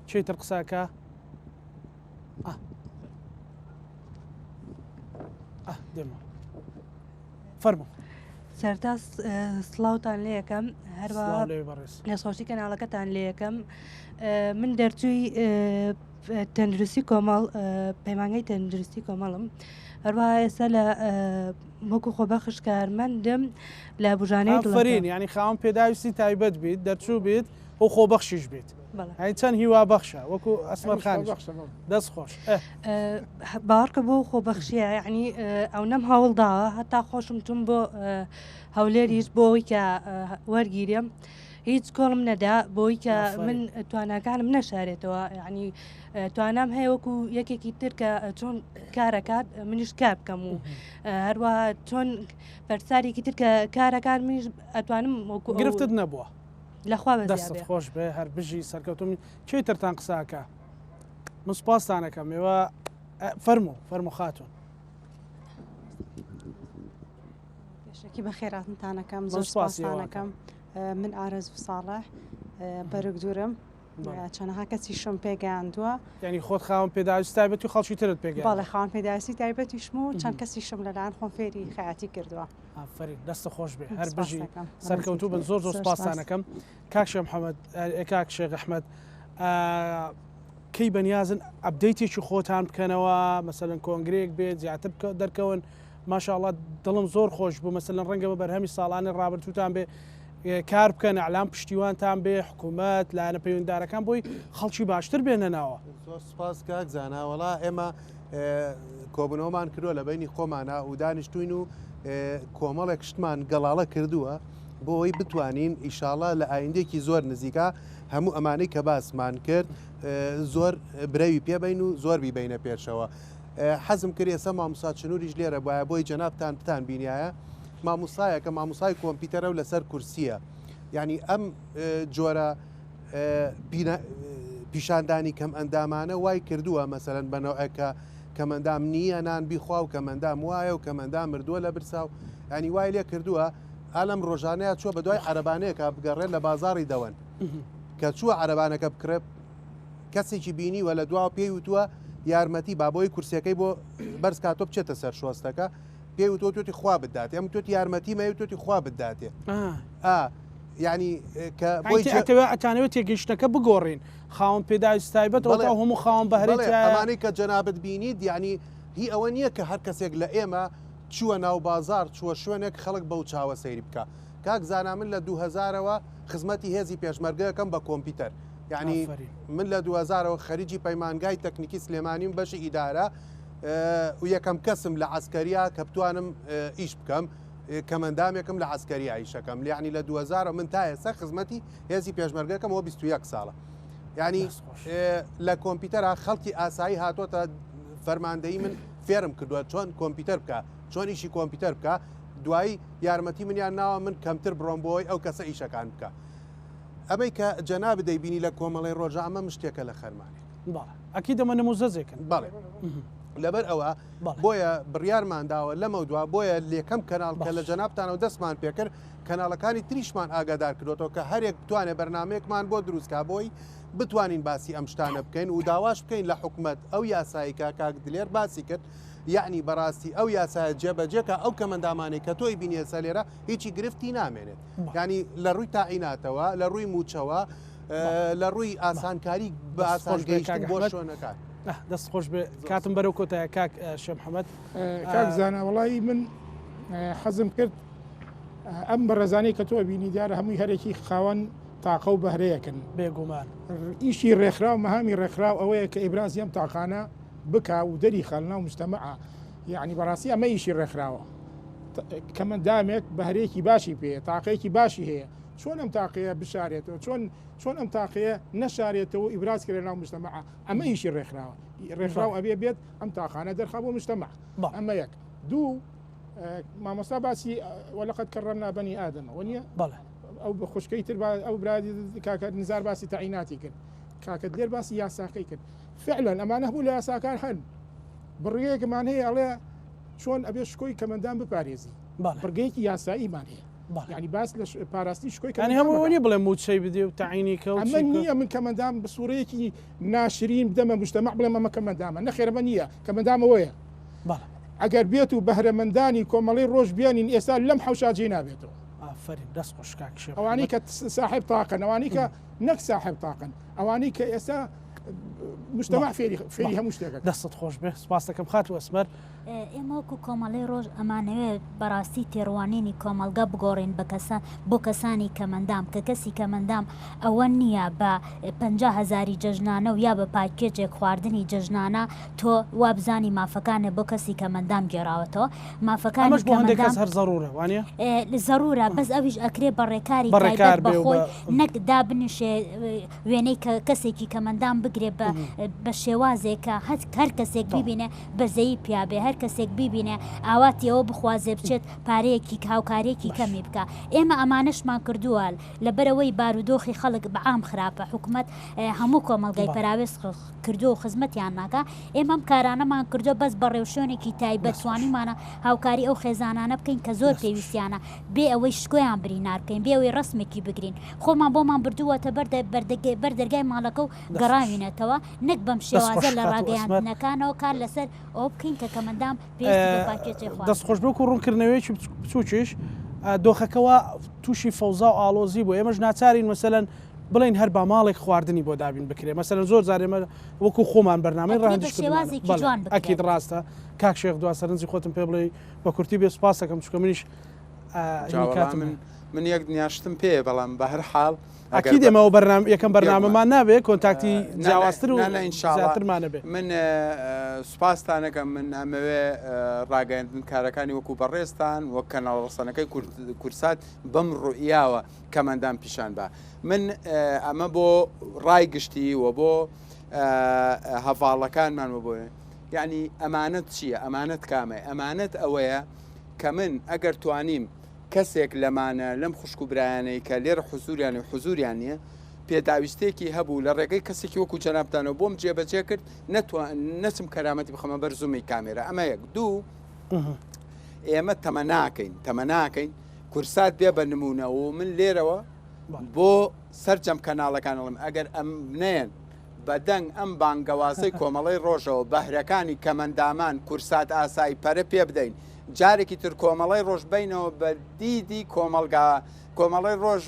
کێی تر قسەکە دێمەوە فەرموو. سەرتا سڵاوتان لێ یەکەم هەروە لەسۆشی کەناڵەکەتان لێ یەکەم من دەرچووی تەندروستی کۆمەڵ پەیمانگەی تەندروستی کۆمەڵم هەروەها ئێستا لە وەکو خۆبەخش کارمەندم لە بژانەی ئافەرین یانی خاوەن پێداویستی تایبەت بیت دەرچوو بیت و خۆبەخشیش بیت ئەی چەند هیوا بەخشە وەکو ئەسمەر خانیش دەست خۆش باوەڕکە بۆ خۆبەخشیە یعنی ئەو نەم هەوڵداوە هەتا خۆشم چوم بۆ هەولێریش بۆ ئەوەی کە وەرگیرێم هیچ کۆڵم نەدا بۆی کە من تواناکانم نەشارێتەوە یعنی توانام هەیە وەکو یەکێکی تر کە چۆن کارەکات منیش کار بکەم و هەروە چۆن پەرسارێکی تر کە کارەکان منیش ئەتوانم وەکو گرفتت نەبووە لەخوا دەست خۆش بێ هەر بژی سەرکەوتم کێی ترتان قساکە من سپاستانەکەم ئێوە فەرمو فەرمو خاتون پێشەکی بەخێراتنتانەکەم زۆر سپاستانەکەم من ئارەزوو ساڵح بەرگ دوورم چەنەها کەسیشم پێگەیاندووە. یانی خۆت خاوەن پێداویستی تایبەتی و خەڵکی ترت پێگەیاندووە؟ بەڵێ خاوەن پێداویستی تایبەتیشم و چەند کەسیشم لەلایەن خۆم فێری خەیاتی کردووە. ئافەرین دەستت خۆش بێ هەر بژی سەرکەوتوو بن زۆر زۆر سپاستان ئەکەم کاک شێخ محەمەد کاک شێخ ئەحمەد کەی بەنیازن ئەپدەیتێکی خۆتان بکەنەوە مەسەلەن کۆنگرەیەک بێت زیاتر دەرکەون ماشاءاللە دڵم زۆر خۆش بوو مەسەلەن ڕەنگە بە بەرهەمی ساڵانی ڕابردووتان بێ کار بکەن ئەلام پشتیوانتان بێ حکوومەت لایەنە پەیوەنددارەکان بۆی خەڵکی باشتر بێنە ناوە. زۆر سپاس کاک زانا وەڵا ئێمە کۆبوونەوەمان کردووە لە بینی خۆمانە و دانیشتوین و کۆمەڵێک شتمان گەڵاڵە کردووە بۆ ئەوەی بتوانین ئیشاڵا لە ئایندێکی زۆر نزیکە هەموو ئەمانەی کە باسمان کرد زۆر برەوی پێبین و زۆر بیبینە پێشەوە. حەزم کرد ئێستا مامۆستا چنوریش لێرە بوایە بۆی جەنابتان بتان بینیایە مامۆستایەکە مامۆستای کۆمپیوتەرە و لەسەر کورسیە یعنی ئەم جۆرە پیشاندانی کەم ئەندامانە وای کردووە مەسەرەن بەنەوەکە کەمەندام نییە نان بیخوا و کەمەندام وایە و کەمەندام مردووە لە برسا و ینی وای لێ کردووە ئالەم ڕۆژانەیە چووە بە دوای عربانەیەکە بگەڕێت لە بازاری دەوەن کە چووە عربانەکە بکڕێت کەسێکی بینیوە لە دواوە پێی وتووە یارمەتی با بۆی کورسیەکەی بۆ بەرز کاتۆ بچێتە سەر شۆستەکە پێی وتووە توتی خوا بداتێ ئەم توتی یارمەتی مەی توتی خوا بداتێ ئا یعنی کە بۆی ئەتەوێ ئەتانەوێت تێگەیشتەکە بگۆڕین خاوەن پێداویستی تایبەت ئەو هەموو خاوەن بەهرەی ئەمانەی کە جەنابت بینیت یعنی هی ئەوە نییە کە هەر کەسێک لە ئێمە چووە ناو بازار چووە شوێنێک خەڵک بەو چاوە سەیری بکە کاک زانا من لە 2000ەوە خزمەتی هێزی پێشمەرگەکەم بە کۆمپیوتەر یانی من لە دووهەزارەوە خەریجی پەیمانگای تەکنیکی سلێمانیم بەشی ئیدارە و یەکەم کەسم لە عسکەریا کە بتوانم ئیش بکەم کەمەندامێکم لە عسکەری ئایشەکەم لیعنی لە 2000 من تا ئێستا خزمەتی هێزی پێشمەرگەکەم بۆ 21 ساڵە ینی لە کۆمپیوتەرە خەڵکی ئاسایی هاتۆتە فەرماندەی من فێرم کردووە چۆن کۆمپیوتەر بکە. چۆن ئیشی کۆمپیوتەر بکا دوایی یارمەتی منیان ناوە من کەمتر بڕۆم بۆی ئەو کەسە ئیشەکان بکە ئەمەی کە جەنابت دەیبینی لە کۆمەڵەی ڕۆژە ئەمە مشتێکە لە خەرمانێک. بەڵێ ئەکید ئەمە نموزەجێکن. بەڵێ لەبەر ئەوە بۆیە بڕیارمان داوە لەمەودوا بۆیە لەکەم کەناڵ کە لە جەنابتانەوە دەستمان پێکرد کەناڵەکانی تریشمان ئاگادار کردوەوە کە هەرێک بتوانێت بەرنمەیەکمان بۆ دروستکا بۆی بتوانین باسی ئەم شتانە بکەین و داواش بکەین لە حکومت ئەو یاسایی کە کاک دلێر باسی کرد یعنی بەڕاستی ئەو یاسایە جێبەجێکە ئەو کەمەندامانەی کە تۆی بینیێسە لێرە هیچی گرفتی نامێنێت ینی لە ڕووی تاعیناتەوە لە ڕووی موچەوە لە ڕووی ئاسانکاری بە ئاسان گەیشتن بۆ شوێنەکان. دەست خۆش بێ کاتم بەرەو کۆتایە کاک شێ محەممەد. کاک زانا وەڵی من حەزم کرد ئەم بەڕێزانەی کە تۆ بینی دیارە هەمووی هەرێکی خاوەن تاقە و بەهرەیەکن بێگومان ئیشی ڕێکخراو مەهامی ڕێکخراو ئەوەیە کە ئیبرازی ئەم تاقانە بکا و دەری خا لەناو مجتەمەعا یعنی بەڕاستی ئەمە ئیشی ڕێکخراوە کەمەندامێک بەهرەیەکی باشی پێیە تاقەیەکی باشی هەیە چۆن ئەم تاقەیە بشارێتەوە چۆن چۆن ئەم تاقەیە نەشارێتەوە ئیبراز کرێ ناو مجتەمەعا ئەمە ئیشی ڕێکخراوە ڕێکخراو ئەبێ بێت ئەم تاقانە دەرخا بۆ مجتەمەع ئەمە یەک دوو مامۆستا باسی وەلەقەد کەڕەمنا بەنی ئادەمە وە نییە بەڵێ ئەو خوشکەی تر ئەو برا کاکە نزار باسی تەعیناتی کرد کاکە دلێر باسی یاساکەی کرد فعلا ئەمانە هەموو لە یاساکان هەن بڕگەیەکمان هەیە ئەڵێ چۆن ئەبێ شکۆی کەمەندان بپارێزی بڕگەیەکی یاساییمان هەیە یعنی باس لە پاراستنی شکۆی کەمەندان هەموو نیە بڵێ موچەی بدێ و تەعینی کە ئەمە نییە من کەمەندان بە سوورەیەکی ناشرین بدەمە مجتەمع بڵێم ئەمە کەمەندامە نەخێر ئەمە نییە کەمەندامەوەیە ئەگەر بێت و بەهرەمەندانی کۆمەڵی ڕۆژ بێنین ئێستا لەم حەوشا جێی نابێتەوە. ئافەرین دەست خۆش کاک شێخ ئەوانەی کە ساحێب تاقن ئەوانەی کە نەک ساحێب تاقن ئەوانەی کە ئێستا مجتمع فێری فێری هەموو شتێکە. دەستت خۆش بێ سپاست دەکەم خاتوو ئەسمەر. ئێمە وەکو کۆمەڵەی ڕۆژ ئەمانەوێت بەڕاستی تێڕوانینی کۆمەڵگە بگۆڕین بە کەسە بۆ کەسانی کەمەندام کە کەسی کەمەندام ئەوە نییە بە 50 هەزاری جەژنانە و یا بە پاکێجێک خواردنی جەژنانە تۆ وابزانی مافەکانت بۆ کەسی کەمەندام گێڕاوەتەوە مافەکانی ئەمەش بۆ هەندێک کەمەندام کەس هەر زەرورە وانە؟ زەرورە بەس ئەویش ئەکرێ بە ڕێکاری بە ڕێکار تایبەت بە بێ و خۆی بە نەک دابنیشێ وێنەی کە کەسێکی کەمەندام بگرێ بە بە شێوازێک کە هەر هەر کەسێک بیبینێ بەزەیی پیا بێ هەر کەسێک بیبینێ ئاواتی ئەوە بخوازێ بچێت پارەیەکی هاوکاریەکی کەمی بکا ئێمە ئەمانەشمان کردووە لەبەرئەوەی بارودۆخی خەڵک بە عام خراپە حکومەت هەموو کۆمەڵگای پەراوێز کردووە و خزمەتیان ناکا ئێمە ئەم کارانەمان کردووە بەس بە ڕێوشوێنێکی تایبەت توانیومانە هاوکاری ئەو خێزانانە بکەین کە زۆر پێویستیانە بێ ئەوەی شکۆیان برینار بکەین بێ ئەوەی ڕەسمێکی بگرین خۆمان بۆمان بردووەتە بەر بەر دەرگای ماڵەکە و گەڕاوینەتەوە نەک بەم شێوازە لە ڕاگەیاندنەکانەوە کار لەسەر ئەوە بکەین کە کەمەندام پێویستی بە پاکێجێ خواردنە. دەست خۆش وەکو ڕوونکردنەوەیەکی بچووکیش دۆخەکە وا تووشی فەوزا و ئاڵۆزی بوو ئێمەش ناچارین مەسەلەن بڵێین هەر با ماڵێک خواردنی بۆ دابین بکرێ مەسەلەن زۆر جار ئێمە وەکو خۆمان بەرنامەی ئەکرێ بە ڕەهەندیش کردوومانە شێوازێکی بەڵێ جوان بکرێت. ئەکید ڕاستە کاک شێخ دوا سەرنجی خۆتم پێ بڵێی بە کورتی بێ سوپاس دەکەم چونکە منیش جا هینی وەڵا کاتم من هەیە. من یەک دنیا شتم پێیە بەڵام بە هەر حاڵ ئەگەر ئەکید بە ئێمە ئەو بەرنامە یەکەم بێگومان بەرنامەمان نابێ کۆنتاکتی نا نا جیاوازتر و نا نا ان شاء الله زیاترمان ئەبێ. من سوپاستان ئەکەم من ئەمەوێ ڕاگەیاندنکارەکانی وەکو بەڕێزتان وەک کەناڵ ڕەسەنەکەی کورد کوردسات بەم ڕوئیاوە کەمەندان پیشان با من ئەمە بۆ ڕای گشتی و بۆ هەڤاڵەکانمان و بۆ یعنی ئەمانەت چییە ئەمانەت کامە ئەمانەت ئەوەیە کە من ئەگەر توانیم کەسێک لەمانە لەم خوشک و برایانەی کە لێرە حزوریان و حزوریان نییە پێداویستێکی هەبوو لە ڕێگەی کەسێکی وەکو جەنابتانەوە بۆم جێبەجێ کرد نەچم کەرامەتی بخەمە بەر زومی کامێرە ئەمە یەک دوو ئێمە تەمەناکەین تەمەناکەین کورسات بێ بە نمونە و من لێرەوە بۆ سەرجەم کەناڵەکان ئەڵێم ئەگەر ئەم نەیەن بە دەنگ ئەم بانگەوازەی کۆمەڵەی ڕۆژەوە بەهرەکانی کەمەندامان کورسات ئاسایی پەرە پێ بدەین جارێکی تر کۆمەڵەی ڕۆژ بینەوە بە دیدی کۆمەڵگا کۆمەڵەی ڕۆژ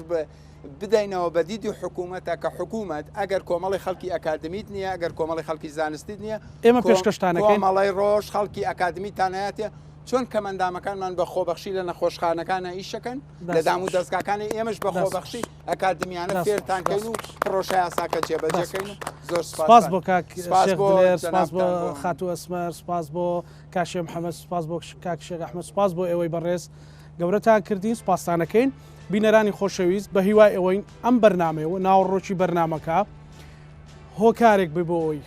بدەینەوە بە دیدی حکوومەتە کە حکوومەت ئەگەر کۆمەڵی خەڵکی ئەکادمیت نییە ئەگەر کۆمەڵی خەڵکی زانستیت نییە ئێمە پێشکەشتانەکەین کۆمەڵی ڕۆژ خەڵکی ئەکادمیتانایەتە چۆن کەمەندامەکانمان بە خۆبەخشی لە نەخۆشخانەکانە ئیشەکەن لە دام و دەستگاکانی ئێمەش بە خۆبەخشی ئەکادمیانە فێرتان کەین و پرۆژە یاساکە جێبەجێکەین و زۆر سپاس بۆ کاک شێخ دلێر سپاس بۆ خاتوو ئەسمەر سپاس بۆ کاک شێخ محەمەد سپاس بۆ کاک شێخ ئەحمەد سپاس بۆ ئێوەی بەڕێز گەورەتان کردین سپاستانەکەین بینەرانی خۆشەویست بە هیوای ئەوەین ئەم بەرنامەیە و ناوەڕۆکی بەرنامەکە. هۆکارێک بی بۆ ئەوی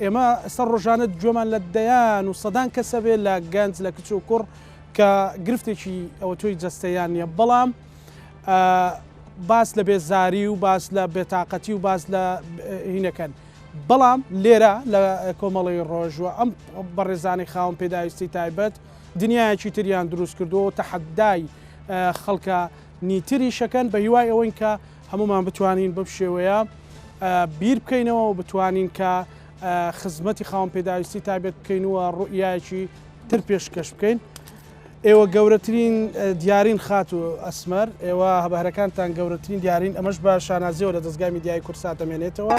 ئێمە ئێستا ڕۆژانە گوێمان لە دەیان و سەدان کەسە بێ لە گەنج لە کچ و کوڕ کە گرفتێکی ئەوە تۆی جەستەیان نییە بەڵام باس لە بێزاری و باس لە بێتاقەتی و باس لە هینەکەن بەڵام لێرە لە کۆمەڵی ڕۆژوە ئەم بەڕێزانی خاوەن پێداویستی تایبەت دنیایەکی تریان دروست کردووە و تەحەدای خەڵکە نیتریشەکەن بە هیوای ئەوەین کە هەمومان بتوانین بەم شێوەیە بیر بکەینەوە و بتوانین کە خزمەتی خاوەن پێداویستی تایبەت بکەین و ڕوئیایەکی تر پێشکەش بکەین. ئێوە گەورەترین دیارین خاتوو ئەسمەر، ئێوە بەهرەکانتان گەورەترین دیارین، ئەمەش بە شانازیەوە لە دەزگای میدیایی کوردسات دەمێنێتەوە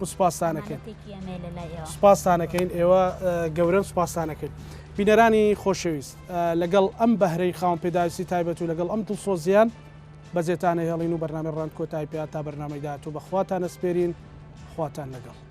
و سوپاستانەکەین. سوپاستانەکەین ئێوە گەورەن سوپاستانەکەین. بینەرانی خۆشەویست لەگەڵ ئەم بەهرەی خاوەن پێداویستی تایبەت و لەگەڵ ئەم دڵسۆزیان بەجێتانە هێڵین و بەرنامەی ڕەند کۆتایی پێ تا بەرنامەی داهاتوو بە خواتان ئەسپێرین خواتان لەگەڵ.